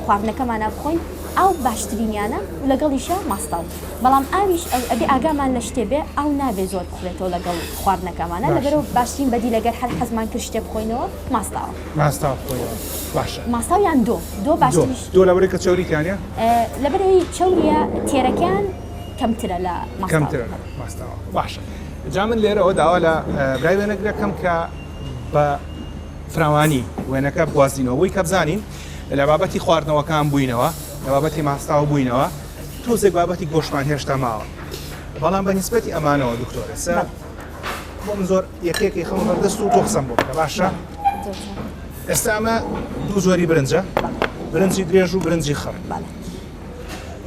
خواردنەکەمانا بخۆین ئاو باشترینیانە و لەگەڵیشا ماستاو بەڵام ئاویش ئەبێ ئاگامان لە شتێ بێ ئاو نابێ زۆر بخورێتەوە لەگەڵ خواردنەکەمانا لەبەرئەوە باشترین بەدیل ئەگەر هەر حەزمان کرد شتێ بخۆینەوە ماستاوە. ماستاو بخۆینەوە باشە. ماستاو یان دۆ دۆ باشتریش. دۆ لەبەرئەوەی کە چەوری تیا نیە؟ لەبەرئەوەی چەوریە تێرەکەیان کەمترە لە ماستاو. کەمترە لە ماستاوە باشە جا من لێرەوە داوا لە برای وێنەگرەکەم کە بە فراوانی وێنەکە بگوازینەوە بۆی کە بزانین لە بابەتی خواردنەوەکان بووینەوە لە بابەتی ماستاو بووینەوە تۆزێک بابەتی گۆشمان هێشتا ماوە بەڵام بە نیسبەتی ئەمانەوە دکتۆر ئێستا بۆ من زۆر یەکێکی خەمە بەردەست و تۆ قسەم بۆ بکە باشە ئێستا ئەمە دوو جۆری برنجە برنجی درێژ و برنجی خڕ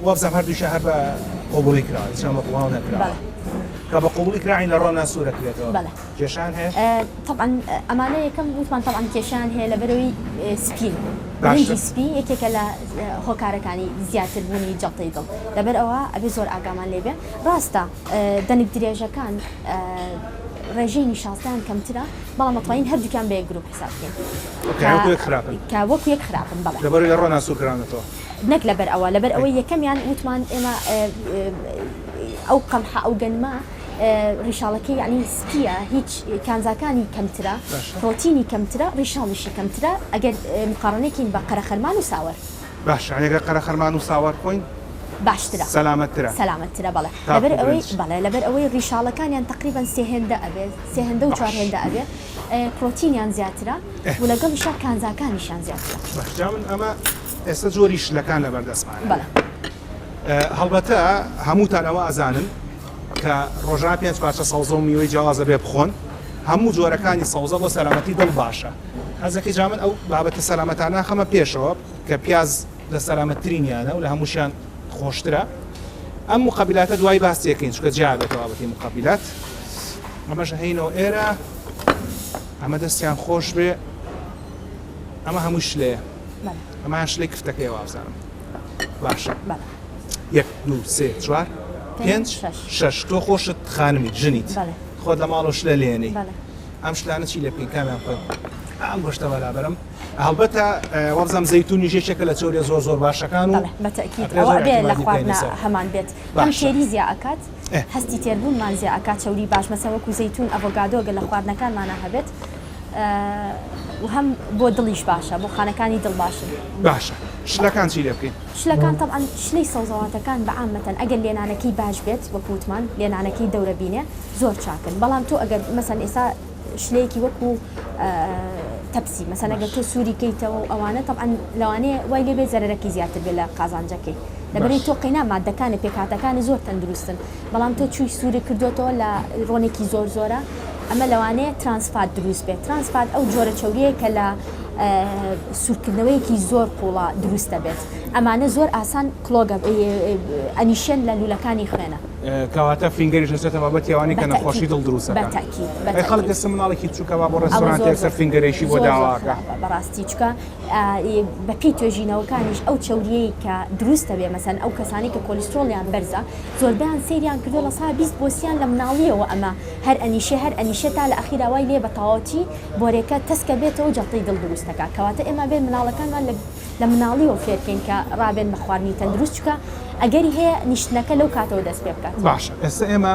وابزانم هەردووکیان هەر بە قبوڵی کراوە هیچیان بە قوڵاو نەکراوە کە بە قبوڵی کراوین لە ڕۆنا سوورە کرێتەوە کێشان هەیە؟ تەبعەن ئەمانە یەکەم وتمان تەبعەن کێشیان هەیە لەبەرەوەی سپین برنجی سپی یەکێکە لە هۆکارەکانی زیاتر بوونی جەڵتەی دڵ لەبەر ئەوە ئەبێ زۆر ئاگامان لێ بێ ڕاستە دەنک درێژەکان ڕێژەی نیشاستەیان کەمترە بەڵام ئەتوانین هەردووکیان بە یەک گروپ حساب بکەین کە وەکو یەک خراپن بەڵێ لەبەرەوەی لە ڕۆنا سوور کراونەتەوە. نەک لەبەر ئەوە لەبەر ئەوەی یەکەمیان وتمان ئێمە ئەو قەمحە ئەو گەنمە ڕیشاڵەکەی یعنی سپیە هیچ کانزاکانی کەمترە پرۆتینی کەمترە ڕیشاڵیشی کەمترە ئەگەر مقاڕنەکەین بە قەرەخەرمان و ساوەر. باشە ئەگەر قەرەخەرمان و ساوەر بخۆین باشترە سەلامەتترە سەلامەتترە بەڵێ لەبەر ئەوەی بەڵێ لەبەر ئەوەی ڕیشاڵەکانیان تەقریبەن سێ هێندە ئەبێ سێ هێندە و چوار هێندە ئەبێ پرۆتینیان زیاترە و لەگەڵیشا کانزاکانیشیان زیاترە. باش جا من ئەمە ئێستا جۆری شلەکان لەبەر دەستمانە. بەڵێ. هەڵبەتە هەمووتان ئەوە ئەزانن کە ڕۆژانە پێنج پارچە سەوزە و میوەی جیاواز ئەبێ بخۆن هەموو جۆرەکانی سەوزە بۆ سەلامەتی دڵ باشە حەزەکەی جا من ئەو بابەتە سەلامەتانە خەمە پێشەوە کە پیاز لە سەلامەتترینیانە و لە هەمووشیان خۆشترە ئەم مقەبیلاتە دوای باسی ئەکەین چونکە جیا بێتەوە بابەتی مقەبیلات ئەمەش هەینەوە ئێرە ئەمە دەستیان خۆش بێ ئەمە هەموو شلەیە ئەمە شلەی کفتەکەی وابزانم باشە یەک دوو سێ چوار پێنج شەش تۆ خۆشت خانمیت ژنیت خۆت لە ماڵەوە شلە لێنەی ئەم شلانە چی لێ بکەین کامیان بخۆین ئەم گۆشتە بەلابەرم هەڵبەتە وابزانم زەیتونیش یەکێکە لە چەوریە زۆر زۆر باشەکان و بەڵێ بە تەئکید ئەکرێ ئەوە زۆر ئەبێ لە ئیعتیمادی بکەینە خواردنا سەر هەمان بێت هەم باشە تێری زیا ئەکات ئێ. هەستی تێربوونمان زیا ئەکات چەوری باش مەسەن وەکو زەیتون ئەڤۆگادۆ گەر لە خواردنەکانمانا هەبێت و هەم بۆ دڵیش باشە بۆ خانەکانی دڵ باشن. باشە شلەکان چی لێ بکەین؟ شلەکان تەبعەن شلەی سەوزەواتەکان بە عامەتەن ئەگەر لێنانەکەی باش بێت وەکو وتمان لێنانەکەی دەورە بینێ زۆر چاکن بەڵام تۆ ئەگەر مەسەن ئێستا شلەیەکی وەکو تەپسی مەسەن ئەگەر تۆ سووری کەیتەوە و ئەوانە تەبعەن لەوانەیە وای لێ بێت زەرەرەکەی زیاتر بێت لە قازانجەکەی لەبەرەی تۆ قەینا مادەکانە پێکهاتەکانی زۆر تەندروستن بەڵام تۆ چووی سووری کردوێتەوە لە ڕۆنێکی زۆر زۆرە ئەمە لەوانەیە trans fat دروست بێت trans fat ئەو جۆرە چەوریە کە لە سوورکردنەوەیەکی زۆر قوڵە دروست دەبێت ئەمانە زۆر ئاسان clog ە ئەنیشێن لە لوولەکانی خوێنە. کەواتە finger یش ئەچێتە بابەتی ئەوانەی کە نەخۆشی دڵ دروست ئەکەن. ئەی خەڵک ئێستا مناڵێکی بچووکە با بۆ ڕێستۆرانت یەکسەر finger ێکی بۆ داوا ئەکا. بەڕاستی چونکە بەپێی توێژینەوەکانیش ئەو چەوریەی کە دروست دەبێ مەسەن ئەو کەسانەی کە کۆلیسترۆڵیان بەرزە زۆربەیان سەیریان کردووە لە سا 20 بۆ سیان لە مناڵیەوە ئەمە هەر ئەنیشێ هەر ئەنیشێ تا لە ئەخیرا وای لێ بە تەواوەتی بۆرێکە تەسکە بێتەوە جەڵتەی دڵ دروست دەکات کەواتە ئێمە بێ مناڵەکانمان لە لە مناڵیەوە فێرکەین کە ڕابێن بە خواردنی تەندروست چونکە ئەگەری هەیە نیشتنەکە لەو کاتەوە دەست پێ بکات. باشە ئێستا ئێمە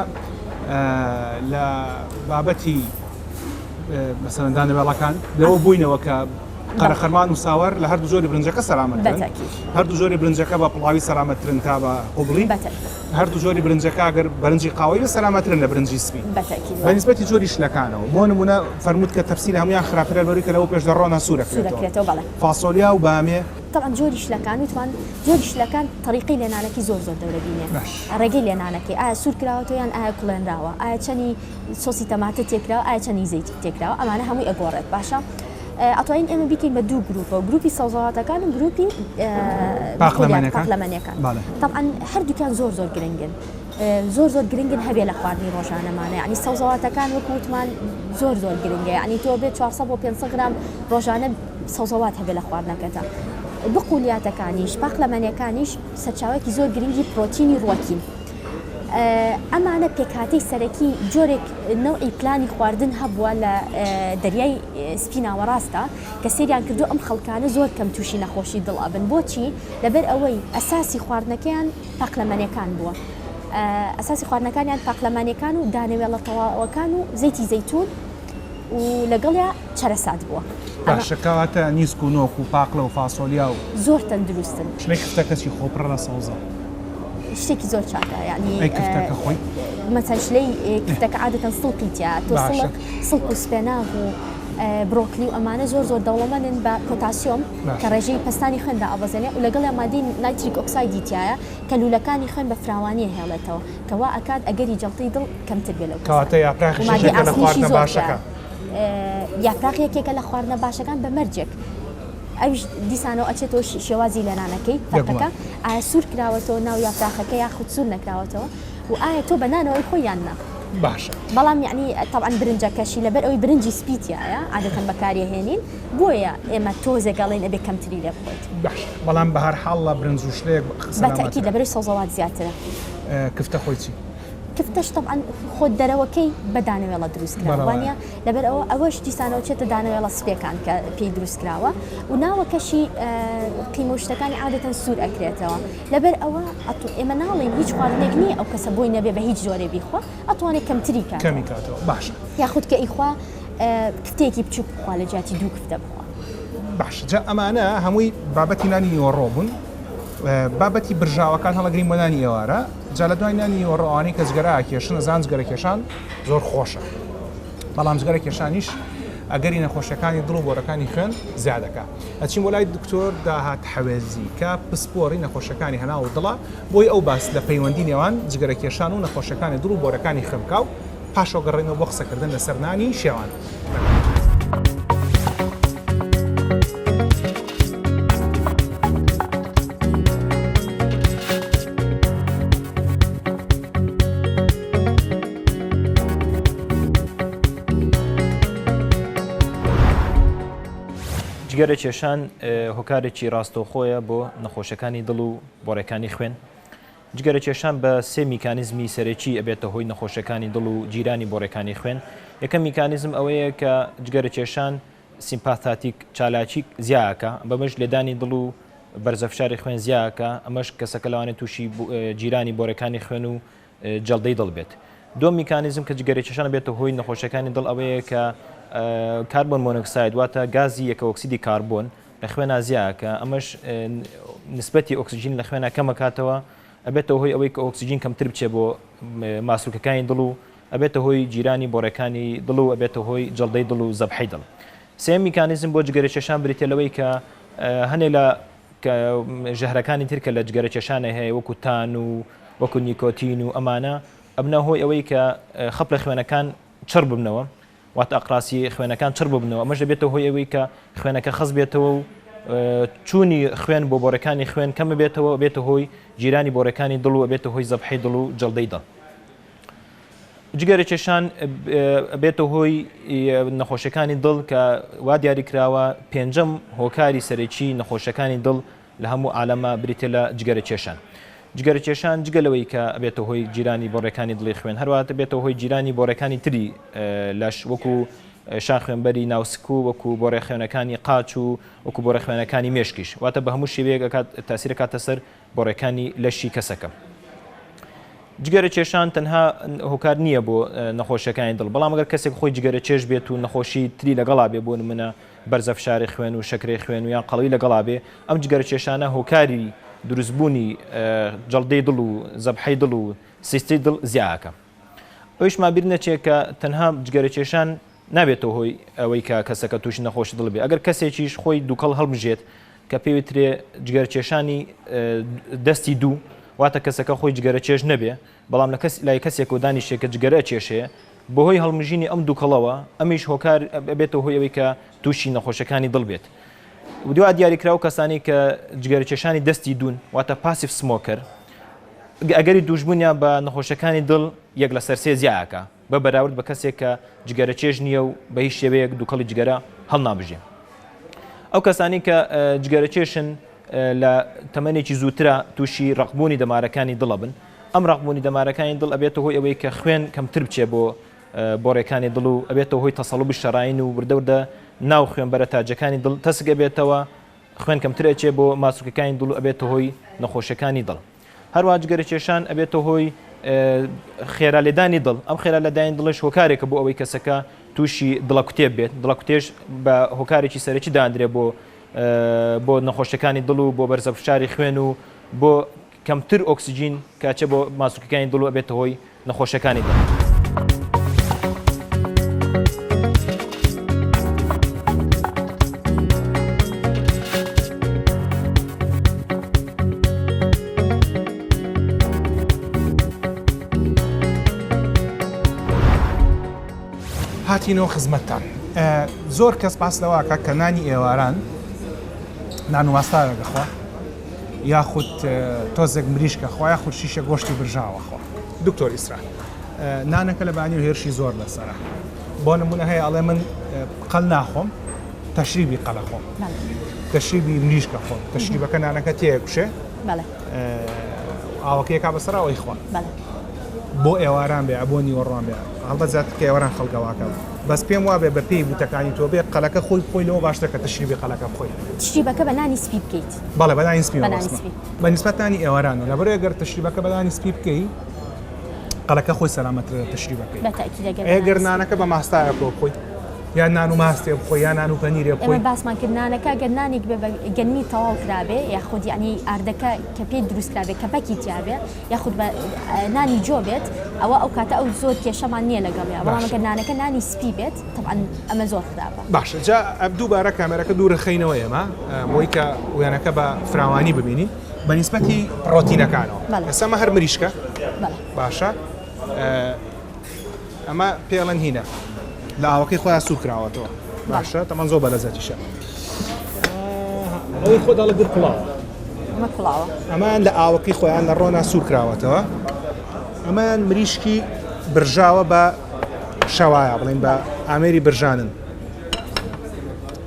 لە بابەتی مەسەلەن دانەوێڵەکان لەوە بووینەوە کە. قەرەخەرمان و ساوەر لە هەردوو جۆری برنجەکە سەلامەترن. بەتەئکید. هەردوو جۆری برنجەکە بە پڵاوی سەلامەتترن تا بە قوبڵی. بەتەئکید. هەردوو جۆری برنجەکە ئەگەر برنجی قاوەیی بێت سەلامەترن لە برنجی سپی. بەتەئکید بە نیسبەتی جۆری شلەکانەوە بۆ نموونە فەرمووت کە تەپسی لە هەموویان خراپترە لەبەروی کە لەوە پێش لە ڕۆنا سوور سوور ئەکرێتەوە. ئەکرێتەوە بەڵێ. فاسۆلیا و بامێ. تەبعەن جۆری شلەکان وتمان جۆری شلەکان تەریقەی لێنانەکەی زۆر زۆر دەورە بینێ. باش. ڕێگەی لێنانەکەی ئایا سوور کراوەتەوە یان ئایا کوڵێنراوە ئایا چەنی سۆسی تەماتە تێکراوە ئایا چەنی زەیتی تێکراوە ئەمانە هەمووی ئەگۆڕێت باشە. ئەتوانین ئێمە بیکەین بە دوو گروپەوە گروپی سەوزەواتەکان و گروپی پاقلەمەنیەکان تەبعەن هەردووکیان زۆر زۆر گرنگن زۆر زۆر گرنگن هەبێ لە خواردنی ڕۆژانەمانە یعنی سەوزەواتەکان وەکو وتمان زۆر زۆر گرنگە یعنی تۆ بێت 400 بۆ 500 گرام ڕۆژانە سەوزەوات هەبێ لە خواردنەکەتە بقولیاتەکانیش پاقلەمەنیەکانیش سەرچاوەیەکی زۆر گرنگی پرۆتینی ڕوەکین. ئەمانە پێکهاتەی سەرەکی جۆرێک نەوعی پلانی خواردن هەبووە لە دەریای سپی ناوەڕاستە کە سەیریان کردو ئەم خەڵکانە زۆر کەم تووشی نەخۆشی دڵ ئەبن بۆچی لەبەر ئەوەی ئەساسی خواردنەکەیان پاقلەمەنیەکان بووە ئەساسی خواردنەکانیان پاقلەمانیەکان و دانەوێڵە تەواوەکان و زەیتی زەیتون و لەگەڵیا چەرەسات بووە. باشە کەواتە نیسک و نۆک و پاقلە و فاسۆلیا و. زۆر تەندروستن. شلەی کفتەکە چی خۆ پڕە لە سەوزە. شتێکی زۆر چاکە یعنی. ئەی کفتەکە خۆی؟ مەسەن شلەی کفتەکە عادەتەن سڵقی تیا تۆ سڵق سڵق و سپێناغ و برۆکلی و ئەمانە زۆر زۆر دەوڵەمەندن بە پۆتاسیۆم کە ڕێژەی پەستانی خوێن دائەبەزێنێ و لەگەڵیا مادەی نایتریک ئۆکسایدی تیایە کە لوولەکانی خوێن بە فراوانی ئەهێڵێتەوە کە وا ئەکات ئەگەری جەڵتەی دڵ کەمتر بێ لەو کەسە. کەواتە یاپراخیش و مادەی یەکێکە لە ئاسنیشی خواردنە زۆر باشەکان. تیایە. یاپراخ یەکێکە لە خواردنە باشەکان بە مەرجێک ئەویش دیسانەوە ئەچێتەوە شێوازی لێنانەکەی فەرقەکە بێگومان. ئایا سوور کراوەتەوە ناو یاپراخەکە یاخود سوور نەکراوەتەوە و ئایا تۆ بە نانەوەی خۆی یان نا. باشە. بەڵام یەعنی تەبعەن برنجەکەشی لەبەر ئەوەی برنجی سپی تیایە عادەتەن بەکاری ئەهێنین بۆیە ئێمە تۆزێک ئەڵێین ئەبێ کەمتری لێ بخۆیت. باشە بەڵام بە هەر حاڵ لە برنج و شلەیەک بە تەئکید سەلامەترە. لەبەرەی سەوزەوات زیاترە. کفتە خۆی چی؟ کفتەش تەبعەن خۆ دەرەوەکەی بە دانەوێڵە دروست کراوە بەڵێ وانە؟ لەبەر ئەوە ئەوەش دیسانەوە چێتە دانەوێڵە سپیەکان کە پێی دروست کراوە و ناوەکەشی قیمە و شتەکانی عادەتەن سوور ئەکرێتەوە لەبەر ئەوە ئێمە ناڵێین هیچ خواردنێک نییە ئەو کەسە بۆی نەبێ بە هیچ جۆرێ بیخوا ئەتوانێت کەمتری کاتەوە. کەمی کاتەوە باشە. یاخود کە ئیخوا کفتەیەکی بچووک بخوا لە جیاتی دوو کفتە بخوا. باشە جا ئەمانە هەمووی بابەتی نانی نیوەڕۆ بوون بابەتی برژاوەکان هەڵەگرین بۆ نانی ئێوارە جا لە دوای نانی نیوەڕۆ ئەوانەی کە جگەرە ئەکێشن ئەزان جگەرە کێشان زۆر خۆشە بەڵام جگەرە کێشانیش ئەگەری نەخۆشیەکانی دڵ و بۆرەکانی خوێن زیادەکە ئەچین بۆ لای دکتۆر داهات حەوێزی کە پسپۆڕی نەخۆشیەکانی هەناو و دڵە بۆی ئەو باس لە پەیوەندی نێوان جگەرە کێشان و نەخۆشیەکانی دڵ و بۆرەکانی خوێن بکا و پاشەوە گەڕێنەوە بۆ قسەکردن لەسەر نانی شێوان. جگەرە کێشان هۆکارێکی ڕاستەوخۆیە بۆ نەخۆشەکانی دڵ و بۆڕێکانی خوێن. جگەرە کێشان بە سێ میکانیزمی سەرەکی ئەبێتە هۆی نەخۆشەکانی دڵ و گیرانی بۆڕێکانی خوێن. یەکەم میکانیزم ئەوەیە کە جگەرە کێشان سیمپاثاتیک چالاکی زیاکە، بەمەش لێدانی دڵ و بەرزە فشاری خوێن زیاکە، ئەمەش کەسەکە لەوانەیە تووشی گیرانی بۆڕێکانی خوێن و جەڵدەی دڵ بێت. دووەم میکانیزم کە جگەرەکێشان ئەبێتە هۆی نەخۆشیەکانی دڵ ئەوەیە کە کاربۆن مۆنۆکساید واتە گازی یەکەئۆکسیدی کاربۆن لە خوێنا زیاکە، ئەمەش نسبەتی ئۆکسجین لە خوێنا کەمەکاتەوە، ئەبێتە هۆی ئەوەی کە ئۆکسجین کەمتر بچێت بۆ ماسولکەکانی دڵ و ئەبێتە هۆی گیرانی بۆڕێکانی دڵ و ئەبێتە هۆی جەڵدەی دڵ و زەبحەی دڵ. سێیەم میکانیزم بۆ جگەرەکێشان بریتیە لەوەی کە هەنێ لە کە ژەهرەکانی تر کە لە جگەرە کێشانە هەیە وەکو تان و وەکو نیکۆتین و ئەمانە ئەبنە هۆی ئەوەی کە خەپ لە خوێنەکان چڕ ببنەوە واتە ئەقراسی خوێنەکان چڕ ببنەوە ئەمەش دەبێتە هۆی ئەوەی کە خوێنەکە خەست بێتەوە و چوونی خوێن بۆ بۆڕەکانی خوێن کەم بێتەوە بێتە هۆی گیرانی بۆڕەکانی دڵ و بێتە هۆی زەبحەی دڵ و جەڵدەی دڵ. جگەرە کێشان ئەبێتە هۆی نەخۆشیەکانی دڵ کە وا دیاری کراوە پێنجەم هۆکاری سەرەکی نەخۆشیەکانی دڵ لە هەموو عالەمە بریتە لە جگەرە کێشان. جگەرە کێشان جگە لەوەی کە ئەبێتە هۆی گیرانی بۆڕێکانی دڵی خوێن هەروەها دەبێتە هۆی گیرانی بۆڕێکانی تری لەش وەکو شان خوێنبەری ناوسک و وەکو بۆڕێ خوێنەکانی قاچ و وەکو بۆڕێ خوێنەکانی مێشکیش واتە بە هەموو شێوەیەک ئەکات تاسیر ئەکاتە سەر بۆڕێکانی لەشی کەسەکە. جگەرە کێشان تەنها هۆکار نییە بۆ نەخۆشیەکانی دڵ، بەڵام ئەگەر کەسێک خۆی جگەرە کێش بێت و نەخۆشی تری لەگەڵا بێ بۆ نمونە بەرزە فشاری خوێن و شەکرەی خوێن و یان قەڵەوی لەگەڵا بێ، ئەم جگەرەکێشانە هۆکاری دروستبوونی جەڵدەی دڵ و زەبحەی دڵ و سیستەی دڵ زیاکە. ئەویشمان بیر نەچێ کە تەنها جگەرەکێشان نابێتە هۆی ئەوەی کە کەسەکە تووشی نەخۆشی دڵ بێ، ئەگەر کەسێکیش خۆی دووکەڵ هەڵبژێت کە پێی وترێ جگەرەکێشانی دەستی دوو، واتە کەسەکە خۆی جگەرەکێش نەبێ بەڵام لە کەس لای کەسێکەوە دانیشێ کە جگەرە ئەکێشێ، بەهۆی هەڵمژینی ئەم دووکەڵەوە ئەمیش هۆکار ئەبێتە هۆی ئەوەی کە تووشی نەخۆشیەکانی دڵ بێت. دوا دیاریکراو کەسانی کە جگەرەکێشانی دەستی دوون واتە passive smoker ئەگەری تووشبوونیان بە نەخۆشیەکانی دڵ یەک لەسەر سێ زیاکە بە بەراورد بە کەسێک کە جگەرەکێش نییە و بە هیچ شێوەیەک دووکەڵی جگەرە هەڵنابژێ. ئەو کەسانی کە جگەرەکێشن لە تەمەنێکی زووترا تووشی ڕەقبوونی دەمارەکانی دڵ ئەبن. ئەم ڕەقبوونی دەمارەکانی دڵ ئەبێتە هۆی ئەوەی کە خوێن کەمتر بچێ بۆ بۆڕیەکانی دڵ و ئەبێتە هۆی تەسەڵوبی شەڕاین و وردە وردە ناو خوێنبەرە تاجەکانی دڵ تەسک ئەبێتەوە، خوێن کەمتر ئەچێ بۆ ماسولکەکانی دڵ و ئەبێتە هۆی نەخۆشیەکانی دڵ. هەروەها جگەرەکێشان ئەبێتە هۆی خێرا لێدانی دڵ، ئەم خێرا لێدانی دڵیش هۆکارێکە بۆ ئەوەی کەسەکە تووشی دڵەکوتێ بێت، دڵەکوتێش بە هۆکارێکی سەرەکی دادرێ بۆ بۆ نەخۆشیەکانی دڵ و بۆ بەرزە فشاری خوێن و بۆ کەمتر ئۆکسجین کە ئەچێ بۆ ماسولکەکانی دڵ و ئەبێتە هۆی نەخۆشیەکانی دڵ. هاتینەوە خزمەتتان. زۆر کەس باس لەوە ئەکا کە نانی ئێواران نان و ماستاوێک ئەخوا یاخود تۆزێک مریشکە خوا یاخود شیشە گۆشتی برژاوە خوا. دکتۆر ئیسرا نانەکە لە بانی و هێرشی زۆر لەسەرە بۆ نمونە هەیە ئەڵێ من قەل ناخۆم تەشریبی قەلە خۆم تەشریبی مریشکە خۆم تەشریبەکە نانەکە تێکوشێ ئاوەکەیەکا بەسەرەوەی خوا بۆ ئێواران بێ بۆ نیوەڕوان بێ هەڵبەت زیاتر کە ئێواران خەڵکەواکە بەس پێم وابێ بە پێی وتەکانی تۆ بێ قەلەکە خۆی خۆی لەوە باشترە کە تەشریبی قەلەکە بخۆی. تشریبەکە بە نانی سپی بکەیت. بەڵێ بە نانی سپی مەبەستمە. بە نیسبەت نانی ئێوارانەوە لەبەرئەوەی گەر تەشریبەکە بە نانی سپی بکەی قەلەکە خۆی سەلامەترە لە تەشریبەکەی. بە تەئکید ئەگەر بە نانی سپی. ئەگەر نانەکە بە ماستاوێکەوە بخۆی یان نان و ماستێ بخۆی یان نان و پەنیرێ بخۆی. ئێمە باسمان کرد نانەکە ئەگەر نانێک بێ بە گەنمی تەواو کرابێ یاخود یانی ئاردەکە کە پێی دروست کرابێ کەپەکی تیابێ یاخود بە نانی جۆ بێت ئەوە ئەو کاتە ئەو زۆر کێشەمان نییە لەگەڵیا بەڵام گەر نانەکە نانی سپی بێت تەبعەن ئەمە زۆر خراپە. باشە جا دووبارە کامێرەکە دوور خەینەوە ئێمە بۆی کە وێنەکە بە فراوانی ببینین بە نیسبەتی پڕۆتینەکانەوە ئێستا ئەمە هەر مریشکە باشە ئەمە پێڵەن هینە لە ئاوەکەی خۆیان سوور کراوەتەوە باشە تەمان زۆر بەلەزەتیشە ئەوەی خۆ دەڵە گر کوڵاوە ئەمە کوڵاوە ئەمان لە ئاوەکەی خۆیان لە ڕۆنا سوور کراوەتەوە ئەمان مریشکی برژاوە بە شەوایە بڵین بە ئامێری برژانن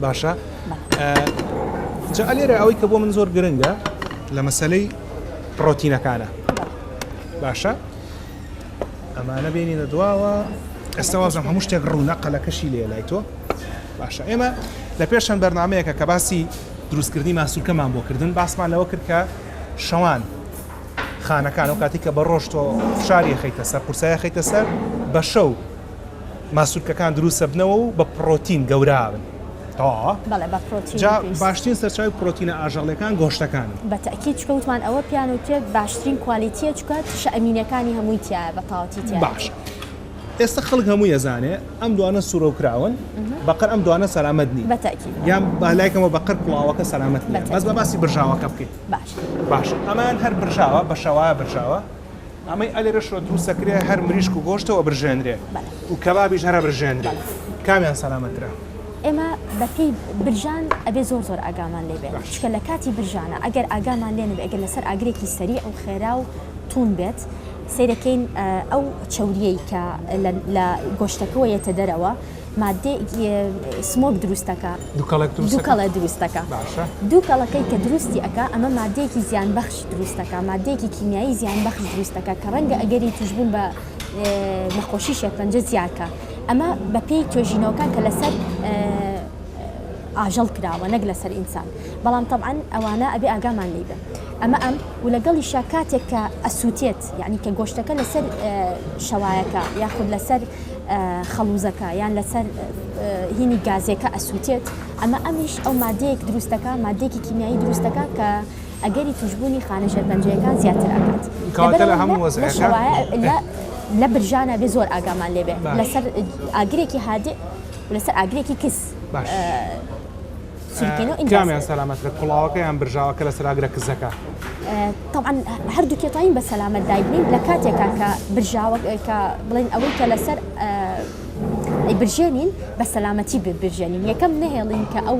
باشە جا ئەلێرە ئەوەی کە بۆ من زۆر گرنگە لە مەسلەی پرۆتینەکانە باشە ئەمانە بێنینە دواوە ئێستا وازم هەموو شتێک ڕوونە قەلەکەشی لێ لای تۆ باشە ئێمە لە پێش چەند بەرنمەیەکە کە باسی دروستکردنی ماسولکەمان بۆ کردن باسمان لەوە کرد کە شەوان خانەکان ئەو کاتی کە بە ڕۆژ تۆ فشاری خەیتە سەر قورسای خەیتە سەر بە شەو ماسولکەکان دروستە بنەوە و بە پرۆتین گەورابن تەواوە؟ بەڵێ بە پرۆتین جا باشترین سەرچاوی پرۆتینە ئاژەڵیەکان گۆشتەکانن. بە تەئکید چونکە وتمان ئەوە پیان وترێت باشترین quality یە چونکە ترشە ئەمینەکانی هەمووی تیایە بە تەواوەتی تیایە. باشە ئێستا خەڵک هەمووی ئەزانێ ئەم دوانە سوورەو کراون بەقەر ئەم دوانە سەلامەت نین بە تەئکید یان بە لایکەمەوە بەقەر کوڵاوەکە سەلامەت نیە بەس بە باسی برژاوەکە بکەین باشە باشە ئەمەیان هەر برژاوە بە شەوایە برژاوە ئەمەی ئەلێرەشەوە دروست ئەکرێ هەر مریشک و گۆشتەوە برژێنرێ و کەبابیش هەر ئەبرژێنرێ کامیان سەلامەترە؟ ئێمە بە پێی برژان ئەبێ زۆر زۆر ئاگامان لێ بێت چونکە لە کاتی برژانە ئەگەر ئاگامان لێ نەبێ ئەگەر لەسەر ئاگرێکی سەریع و خێرا و توند بێت سەیرەکەین ئەو چەوریەی کە لە گۆشتەکەوە یەتە دەرەوە مادەی smoke دروست دەکا دوکەڵێک دروست دەکا دوکەڵێ دروست دەکا باشە دوکەڵەکەی کە دروستی ئەکا ئەمە مادەیەکی زیان بەخش دروست دەکا مادەیەکی کیمیایی زیان بەخش دروست دەکا کە ڕەنگە ئەگەری توشبوون بە نەخۆشی شێرپەنجە زیاد کا ئەمە بەپێی توێژینەوەکان کە لەسەر ئاژەڵ کراوە نەک لەسەر ئینسان بەڵام تەبعەن ئەوانە ئەبێ ئاگامان لێی بێ ئەمە ئەم و لەگەڵیشا کاتێک کە ئەسووتێت یعنی کە گۆشتەکە لەسەر شەوایەکە یاخود لەسەر خەڵوزەکە یان لەسەر هینی گازێکە ئەسووتێت. ئەمە ئەمیش ئەو مادەیەک دروست دەکا مادەیەکی کیمیایی دروست دەکا کە ئەگەری توشبوونی خانە شێرپەنجەیەکان زیاتر ئەکات. کەواتە لە هەموو وەزعەکە لە لە برژانە بێ زۆر ئاگامان لێ بێ لەسەر ئاگرێکی هادئ و لەسەر ئاگرێکی کز باش کامیان سەلامەترە کوڵاوەکە یان برژاوەکە لەسەر ئاگرە کزەکە؟ تەبعەن هەردووکی توانین بە سەلامەت دایبنین لە کاتێکا کە برژاوە کە بڵێن ئەوەی کە لەسەر برژێنین بە سەلامەتی برژێنین یەکەم نەهێڵین کە ئەو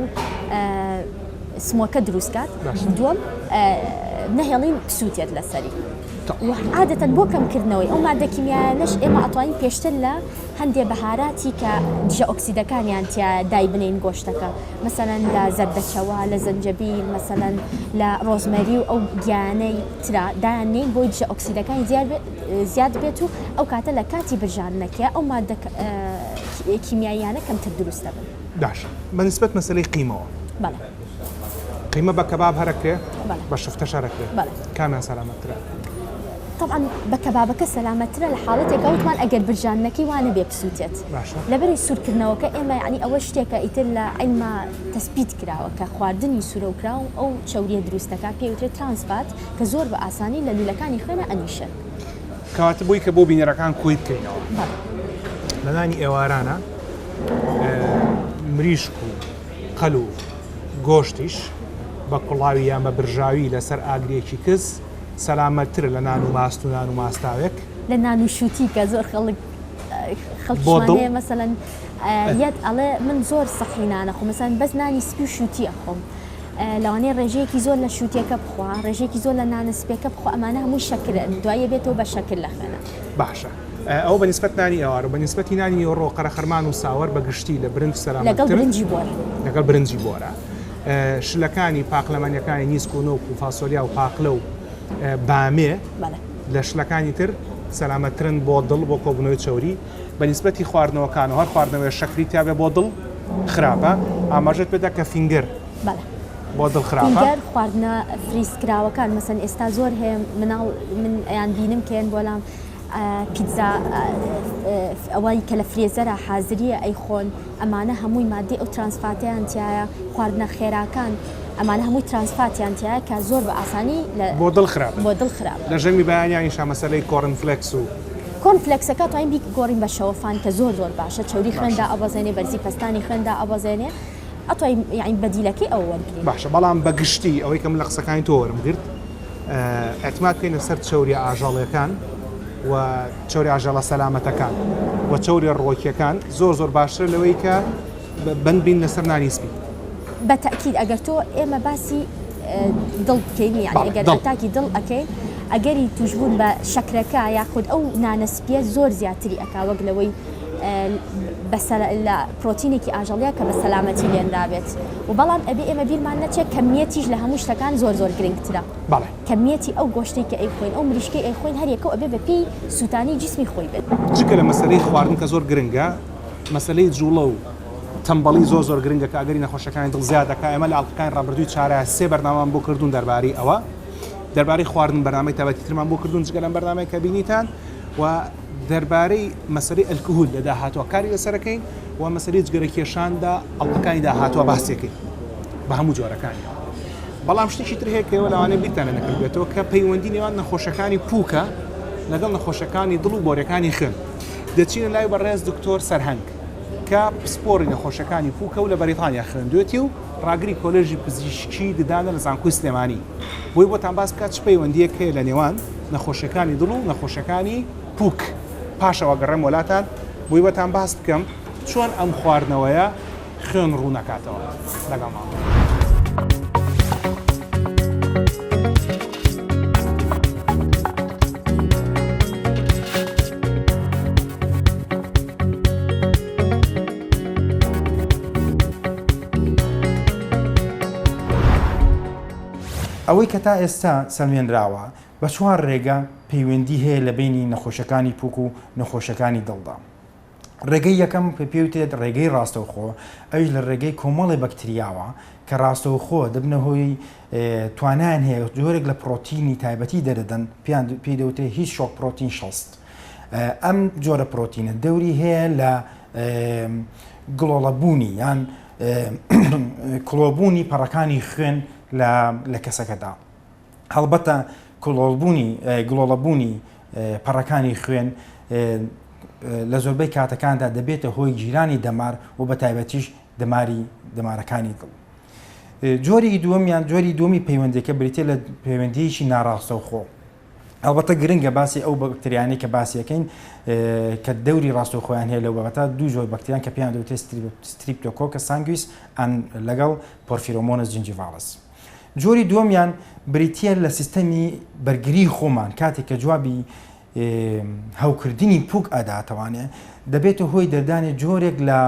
سمۆکە دروستکات دووەم نەهێڵین بسووتێت لەسەری عادەتەن بۆ کەمکردنەوەی ئەو مادە کیمیایانەش ئێمە ئەتوانین پێشتر لە هەندێ بەهاراتی کە دژە ئۆکسیدەکانیان تیا دایبنێین گۆشتەکە مەسەلەن لە زەردەچەوە لە زەنجەبیل مەسەلەن لە ڕۆزمەری و ئەو گیانەی ترا دایان نێین بۆی دژە ئۆکسیدەکانی زیاد بێت و ئەو کاتە لە کاتی برژاندنەکەی ئەو مادە کیمیاییانە کەمتر دروست دەبن. باشە بە نیسبەت مەسەلەی قیمەوە. بەڵێ. قیمە بە کەباب هەرەکرێ؟ بەڵێ. بە شفتەش هەرەکرێ؟ بەڵێ. کامیان سەلامەتترە؟ تەبعەن بە کەبابەکە سەلامەتترە لە حاڵەتێکا وتمان ئەگەر برژاندنەکەی وا نەبێ بسووتێت. باشە. لەبەری سوورکردنەوەکە ئێمە یەعنی ئەوە شتێکە ئیتر لە عیلما تەسبیت کراوە کە خواردنی سوورەوکراو ئەو چەورییە دروست دەکات پێی وترێت trans fat کە زۆر بە ئاسانی لە لوولەکانی خوێنا ئەنیشن. کەواتە بۆی کە بۆ بینەرەکان کۆی بکەینەوە. بەڵێ. لە نانی ئێوارانە مریشک و قەل و گۆشتیش بە کوڵاوی یان بە برژاوی لەسەر ئاگرێکی کز سەلامەتترە لە نان و ماست و نان و ماستاوێک. لە نان و شووتی کە زۆر خەڵک خەڵکیشمان هەیە مەسەلەن یەت ئەڵێ من زۆر سەحی نان ئەخۆم مەسەلەن بەس نانی سپی و شووتی ئەخۆم لەوانەیە ڕێژەیەکی زۆر لە شووتیەکە بخوا ڕێژەیەکی زۆر لە نانە سپیەکە بخوا ئەمانە هەمووی شەکرن دوایە بێتەوە بە شەکر لە خوێنە. باشە ئەوە بە نیسبەت نانی ئێوارە بە نیسبەتی نانی نیوەڕۆ قەرەخەرمان و ساوەر بە گشتی لە برنج سەلامەتترن. لەگەڵ برنجی بۆر. لەگەڵ برنجی بۆرە. شلەکانی پاقلەمەنیەکانی نیسک و نۆک و فاسۆلیا و پاقلە و بامێ لە شلەکانی تر سەلامەتترن بۆ دڵ بۆ کۆبوونەوەی چەوری بە نیسبەتی خواردنەوەکان و هەر خواردنەوەی شەکری تیاێ بۆ دڵ خراپە ئاماژەت پێدا کە finger بۆ دڵ خراپە finger خواردنە فریزکراوەکان مەسەن ئێستا زۆر هەیە مناڵ من ئەیان بینم کێن بۆلام پیتزا ئەوەی کە لە freezer ە حازریە ئەیخۆن ئەمانە هەمووی مادەی ئەو trans fat ەیان تیایە خواردنە خێراکان ئەمانە هەمووی trans fat یان تیایە کە زۆر بە ئاسانی لە بۆ دڵ خراپن بۆ دڵ خراپن. لە ژەمی بەیانیانیشا مەسەلەی کۆڕن فلێکس و. کۆرن فلێکسەکە توانین بیگۆڕین بە شەوەفان کە زۆر زۆر باشە چەوری خوێن باشە. دائەبەزێنێ بەرزی پەستانی خوێن دائەبەزێنێ ئەتوانین یەعنی بەدیلەکەی ئەوە وەرگرین. باشە بەڵام بە گشتی ئەوەی کە من لە قسەکانی تۆ وەرم گرت ئیعتماد بکەینە سەر چەوریە ئاژەڵیەکان و چەوری ئاژەڵە سەلامەتەکان و چەوریە ڕووەکیەکان زۆر زۆر باشترە لەوەی کە بەند بین لەسەر نانی سپی. بە تەئکید ئەگەر تۆ ئێمە باسی دڵ بکەین یانی ئەگەر ئەتاکی دڵ ئەکەین ئەگەری توشبوون بە شەکرەکە یاخود ئەو نانە سپیە زۆر زیاتری ئەکا وەک لەوەی لە پرۆتینێکی ئاژەڵیە کە بە سەلامەتی لێنرابێت و بەڵام ئەبێ ئێمە بیرمان نەچێت کەمیەتیش لە هەموو شتەکان زۆر زۆر گرنگترە. بەڵێ. کەمیەتی ئەو گۆشتەی کە ئەیخۆین، ئەو مریشکەی ئەیخۆین هەر یەکەو ئەبێ بە پێی سووتانی جیسمی خۆی بێت. جگە لە مەسەلەی خواردن کە زۆر گرنگە، مەسەلەی جوڵە و تەمبەڵی زۆر زۆر گرنگە کە ئەگەری نەخۆشیەکانی دڵ زیاد دەکات، ئێمە لە ئەڵقەکانی ڕابردووی چارە سێ بەرنامەمان بۆ کردوون دەربارەی ئەوە، دەربارەی خواردن بەرنامەی تایبەتی ترمان بۆ کردوون جگە لەم بەرنامەیە کە بینیتان و دەربارەی مەسەلەی ئەلکهول لە داهاتووە کاری لەسەرەکەین و مەسەلەی جگەرە کێشاندا ئەڵقەکانی داهاتووە باسیەکەین بە هەموو جۆرەکانیەوە. بەڵام شتێکی تر هەیە کە ئێوە لەوانەیە بیرتان لێ نەکردبێتەوە کە پەیوەندی نێوان نەخۆشەکانی پووکە لەگەڵ نەخۆشەکانی دڵ و بۆریەکانی خوێن. دەچینە لای بەڕێز دکتۆر سەرهەنگ کە پسپۆڕی نەخۆشەکانی پووکە و لە بەریتانیا خوێندوێتی و ڕاگری کۆلێژی پزیشکی ددانە لە زانکۆی سلێمانی بۆی بۆتان باس بکات چ پەیوەندییەک هەیە لە نێوان نەخۆشیەکانی دڵ و نەخۆشیەکانی پووک. پاشەوە گەڕێم وەلاتان بۆی بۆتان باس بکەم چۆن ئەم خواردنەوەیە خوێن ڕوون ئەکاتەوە. لەگەڵمان بن. ئەوەی کە تا ئێستا سەلمێنراوە بە چوار ڕێگە پەیوەندی هەیە لە بەینی نەخۆشەکانی پوک و نەخۆشەکانی دڵدا. ڕێگەی یەکەم کە پێی وترێت ڕێگەی ڕاستەوخۆ، ئەویش لە ڕێگەی کۆمەڵێ بەکتریاوە کە ڕاستەوخۆ دەبنە هۆی توانایان هەیە جۆرێک لە پرۆتینی تایبەتی دەردەدەن پێیان پێی دەوترێت heat shock protein 60 ئەم جۆرە پرۆتینە دەوری هەیە لە گڵۆڵەبوونی یان. کڵۆبوونی پەڕەکانی خوێن لە کەسەکەدا. هەڵبەتە کڵۆڵبوونی گڵۆڵەبوونی پەڕەکانی خوێن لە زۆربەی کاتەکاندا دەبێتە هۆی گیرانی دەمار و بە تایبەتیش دەماری دەمارەکانی دڵ. جۆری دووەمیان جۆری دووەمی پەیوەندیەکە بریتە لە پەیوەندیەکی ناڕاستەوخۆ. ئەڵبەتە گرنگە باسی ئەو بەکتریانەی کە باسیەکەین کە دەوری ڕاستەوخۆیان هەیە لەو بابەتە دوو جۆر بەکتریان کە پێیان دەوترێت Streptococcus sanguinis ئەن لەگەڵ Porphyromonas gingivalis. جۆری دووەمیان بریتییە لە سیستەمی بەرگری خۆمان کاتێک کە جوابی هەوکردنی پوک ئەداتەوانێ دەبێتە هۆی دەردانی جۆرێک لە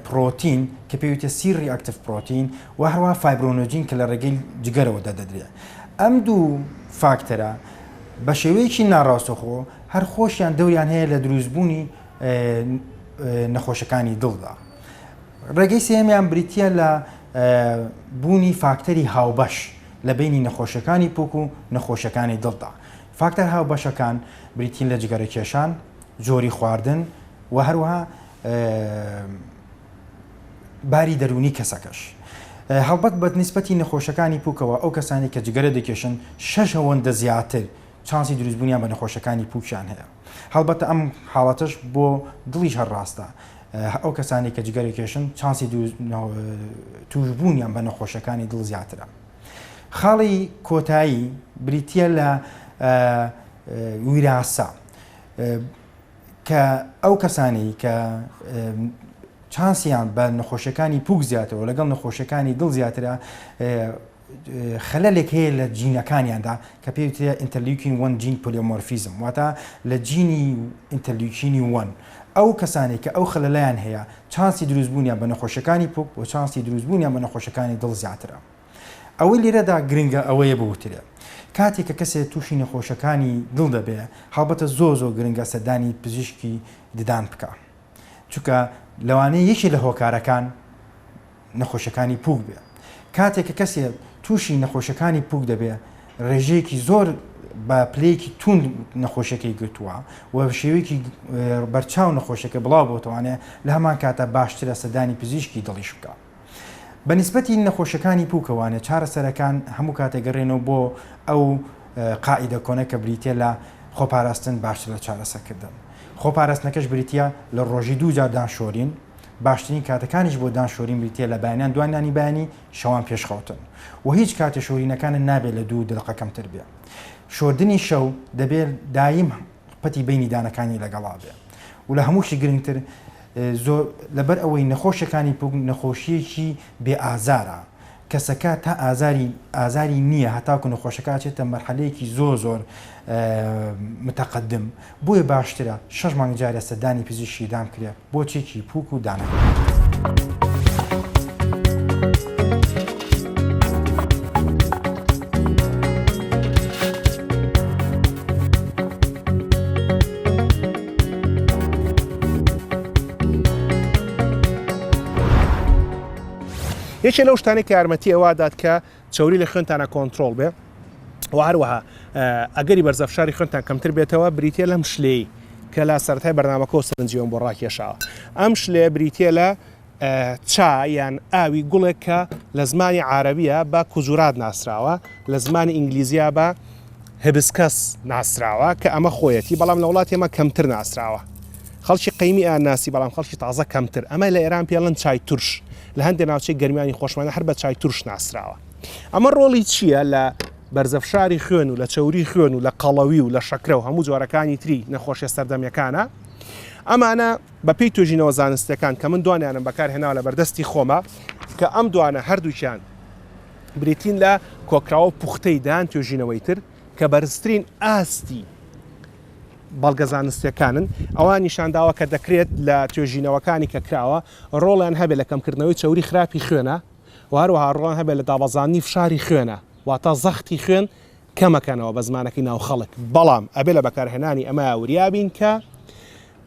پرۆتین کە پێویتە C-reactive protein و هەروە fibrinogen کە لە ڕێگەی جگەرەوە دەدەدرێت ئەم دوو فاکتەرە بە شێوەیەکی ناڕاستەخۆ هەر خۆشیان دەوریان هەیە لە دروستبوونی نەخۆشەکانی دڵدا. ڕێگەی سێیەمیان بریتییە لە بوونی فاکتەری هاوبەش لە بەینی نەخۆشیەکانی پوک و نەخۆشیەکانی دڵدا. فاکتەر هاوبەشەکان بریتین لە جگەرەکێشان، جۆری خواردن و هەروەها باری دەروونی کەسەکەش. هەڵبەت بە نیسبەتی نەخۆشەکانی پوکەوە ئەو کەسانی کە جگەرە دەکێشن شەش ئەوەندە زیاتر چانسی دروستبوونیان بە نەخۆشەکانی پوکیان هەیە. هەڵبەتە ئەم حاڵەتەش بۆ دڵیش هەر ڕاستە. ئەو کەسانەی کە جگەرە کێشن چانسی توشبوونیان بە نەخۆشیەکانی دڵ زیاترە. خاڵی کۆتایی بریتییە لە ویراسە کە ئەو کەسانی کە چانسیان بە نەخۆشیەکانی پوک زیاترەوە لەگەڵ نەخۆشیەکانی دڵ زیاترە خەلەلێک هەیە لە جینەکانیاندا کە پێی وترێ interleukin one gene polymorphism واتە لە جینی interleukin ی one ئەو کەسانەی کە ئەو خەلەلەیان هەیە چانسی دروستبوونیان بە نەخۆشیەکانی پوک و چانسی دروستبوونیان بە نەخۆشیەکانی دڵ زیاترە. ئەوەی لێرەدا گرنگە ئەوەیە بوترێ کاتێک کە کەسێ تووشی نەخۆشەکانی دڵ دەبێ هەڵبەتە زۆر زۆر گرنگە سەردانی پزیشکی ددان بکا چونکە لەوانەیە یەکێ لە هۆکارەکان نەخۆشیەکانی پوک بێ. کاتێک کە کەسێ تووشی نەخۆشیەکانی پوک دەبێ ڕێژەیەکی زۆر بە پلەیەکی توند نەخۆشیەکەی گرتووە و شێوەیەکی بەرچاو نەخۆشیەکە بڵاو بۆتەوانێ لە هەمان کاتە باشترە سەردانی پزیشکی دڵیش بکە. بە نیسبەتی نەخۆشیەکانی پوکەوانێ چارەسەرەکان هەموو کاتێک گەڕێنەوە بۆ ئەو قاعیدە کۆنە کە بریتە لە خۆپاراستن باشتر لە چارەسەرکردن. خۆپاراستنەکەش بریتە لە ڕۆژی دوو جار دان شۆرین، باشترین کاتەکانیش بۆ دان شۆرین بریتیە لە بەیانیان دوای نانی بەیانی، شەوان پێش خەوتن. وە هیچ کاتێ شۆرینەکانت نابێت لە دوو دەقە کەمتر بێ. شۆردنی شەو دەبێ دایم پەتی بەینی دانەکانی لەگەڵا بێ. و لە هەمووشی گرنگتر زۆر لەبەر ئەوەی نەخۆشیەکانی پوک نەخۆشیەکی بێ ئازارە. کەسەکە تا ئازاری ئازاری نییە هەتاکو نەخۆشەکە ئەچێتە مەرحەلەیەکی زۆر زۆر متقدم بۆیە باشترە شەش مانگ جارێ سەردانی پزیشکی دان بکرێ بۆ چێکی پوک و دانەکان. یەکێ لەو شتانەی کە یارمەتی ئەوە دات کە چەوری لە خوێنتانە کۆنترۆڵ بێ و هەروەها ئەگەری بەرزەفشاری خوێنتان کەمتر بێتەوە بریتە لەم شلەی کە لە سەرەتای بەرنامەکەەوە سەرنجیەوەم بۆ ڕاکێشاوە ئەم شلێ بریتە لە چا یان ئاوی گوڵێک کە لە زمانی عربیە بە کوزورات ناسراوە لە زمانی ئینگلیزیا بە hibiscus ناسراوە کە ئەمە خۆیەتی بەڵام لە وڵاتی ئێمە کەمتر ناسراوە خەڵکی قەیمی ئەیان ناسی بەڵام خەڵکی تازە کەمتر ئەمە لە ئێران پێڵن چای ترش لە هەندێک ناوچەی گەرمیانی خۆشمانە هەر بە چای ترش ناسراوە ئەمە ڕۆڵی چییە لە بەرزەفشاری خوێن و لە چەوری خوێن و لە قەڵەوی و لە شەکرە و هەموو جۆرەکانی تری نەخۆشیە سەردەمیەکانە ئەمانە بە پێی توێژینەوە زانستیەکان کە من دوانیانم بەکارهێناوە لە بەردەستی خۆمە کە ئەم دوانە هەردووکیان بریتین لە کۆکراوە پوختەی دەیان توێژینەوەی تر کە بەرزترین ئاستی بەڵگە زانستیەکانن ئەوان نیشانداوە کە دەکرێت لە توێژینەوەکانی کە کراوە ڕۆڵیان هەبێت لە کەمکردنەوەی چەوری خراپی خوێنە و هەروەها ڕۆڵیان هەبێت لە دابەزاندنی فشاری خوێنە واتە زەختی خوێن کەمەکەنەوە بە زمانەکەی ناو خەڵک بەڵام ئەبێ لە بەکارهێنانی ئەمە وریابین کە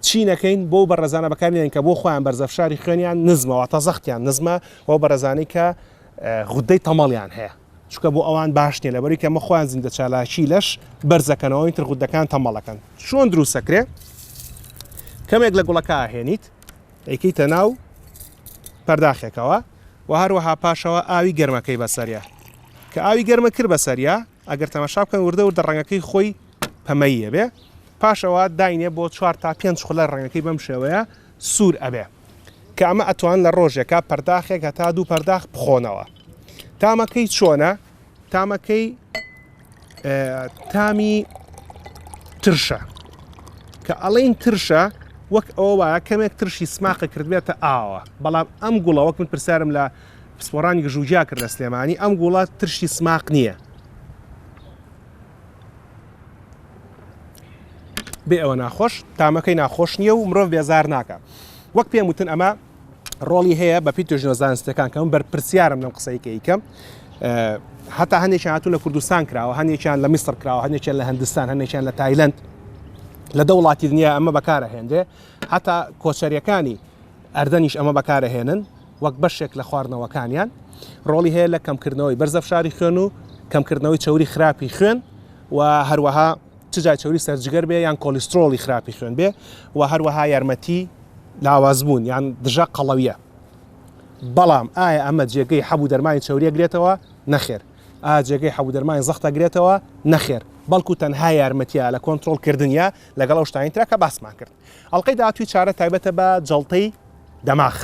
چی نەکەین بۆ بەڕێزانە بەکارنێن کە بۆ خۆیان بەرزە فشاری خوێنیان نزمە واتە زەختیان نزمە و بەڕێزانەی کە غودەی تەمەڵیان هەیە چونکە بۆ ئەوان باش نیە لەبەری کە ئەمە خۆیان زیندە چالاکی لەش بەرزەکەنەوە ئیتر غودەکان تەمەڵەکەن چۆن دروستەکرێ کەمێک لە گوڵەکە ئاهێنیت ئەیکەیتە ناو. پەرداخێکەوە و هەروەها پاشەوە ئاوی گەرمەکەی بەسەریا. کە ئاوی گەرمە کرد بەسەریا، ئەگەر تەماشا بکەن وردە وردە ڕەنگەکەی خۆی پەمەیی ئەبێ. پاشەوە داینێ بۆ چوار تا پێنج خولەک ڕەنگەکەی بەم شێوەیە سوور ئەبێ. کە ئەمە ئەتوان لە ڕۆژێکا پەرداخێک هەتا دوو پەرداخ بخۆنەوە. تامەکەی چۆنە؟ تامەکەی تامی ترشە کە ئەڵین ترشە وەک ئەوە وایە کەمێک ترشی سماقە کردبێتە ئاوە بەڵام ئەم گوڵە وەک من پرسیارم لە پسپۆرانی گژوگیا کرد لە سلێمانی ئەم گوڵە ترشی سماق نییە بێ ئەوە ناخۆش تامەکەی ناخۆش نییە و مرۆڤ بێزار ناکە وەک پێم وتن ئەمە ڕۆڵی هەیە بە پێی توێژینەوە زانستیەکان کە من بەرپرسیارم لەم قسەی کە ئیکەم هەتا هەندێکیان هاتوون لە کوردستان کراوە هەندێکیان لە میسر کراوە هەندێکیان لە هەندستان هەندێکیان لە تایلند لە دە وڵاتی دنیا ئەمە بەکارە هێندێ هەتا کۆچەریەکانی ئەردەنیش ئەمە بەکارە هێنن وەک بەشێک لە خواردنەوەکانیان ڕۆڵی هەیە لە کەمکردنەوەی بەرزە فشاری خوێن و کەمکردنەوەی چەوری خراپی خوێن و هەروەها چ جای چەوری سەرجگەر بێ یان کۆلیسترۆڵی خراپی خوێن بێ و هەروەها یارمەتی لاوازبوون یان دژە قەڵەویە. بەڵام ئایا ئەمە جێگەی حەب و دەرمانی چەوری ئەگرێتەوە؟ نەخێر. ئایا جێگەی حەب و دەرمانی زەخت ئەگرێتەوە؟ نەخێر. بەڵکو تەنها یارمەتیە لە کۆنترۆڵ کردنیا لەگەڵ ئەو شتانی ترا کە باسمان کرد. ئەڵقەی داهاتووی چارە تایبەتە بە جەڵتەی دەماخ.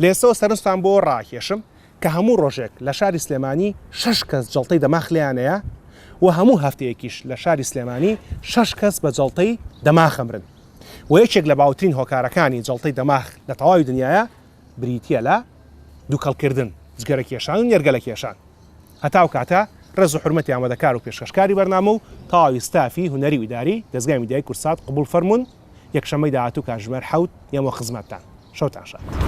لە ئێستەوە سەرنجتان بۆ ڕاکێشم کە هەموو ڕۆژێک لە شاری سلێمانی شەش کەس جەڵتەی دەماخ لێیانەیە و هەموو هەفتەیەکیش لە شاری سلێمانی شەش کەس بە جەڵتەی دەماخ ئەمرن و یەکێک لە باوترین هۆکارەکانی جەڵتەی دەماخ لە تەواوی دنیایا بریتییە لە دوکەڵکردن، جگەرەکێشان و نێرگەلەکێشان. هەتا ئەو کاتە ڕێز و حورمەتی ئامادەکار و پێشکەشکاری بەرنامە و تەواوی ستافی هونەری و ئیداری دەزگای میدیایی کوردسات قبوڵ فەرموون، یەکشەممەی داهاتوو کاتژمێر حەوت یەمەوە خزمەتتان. شەوتان شاد.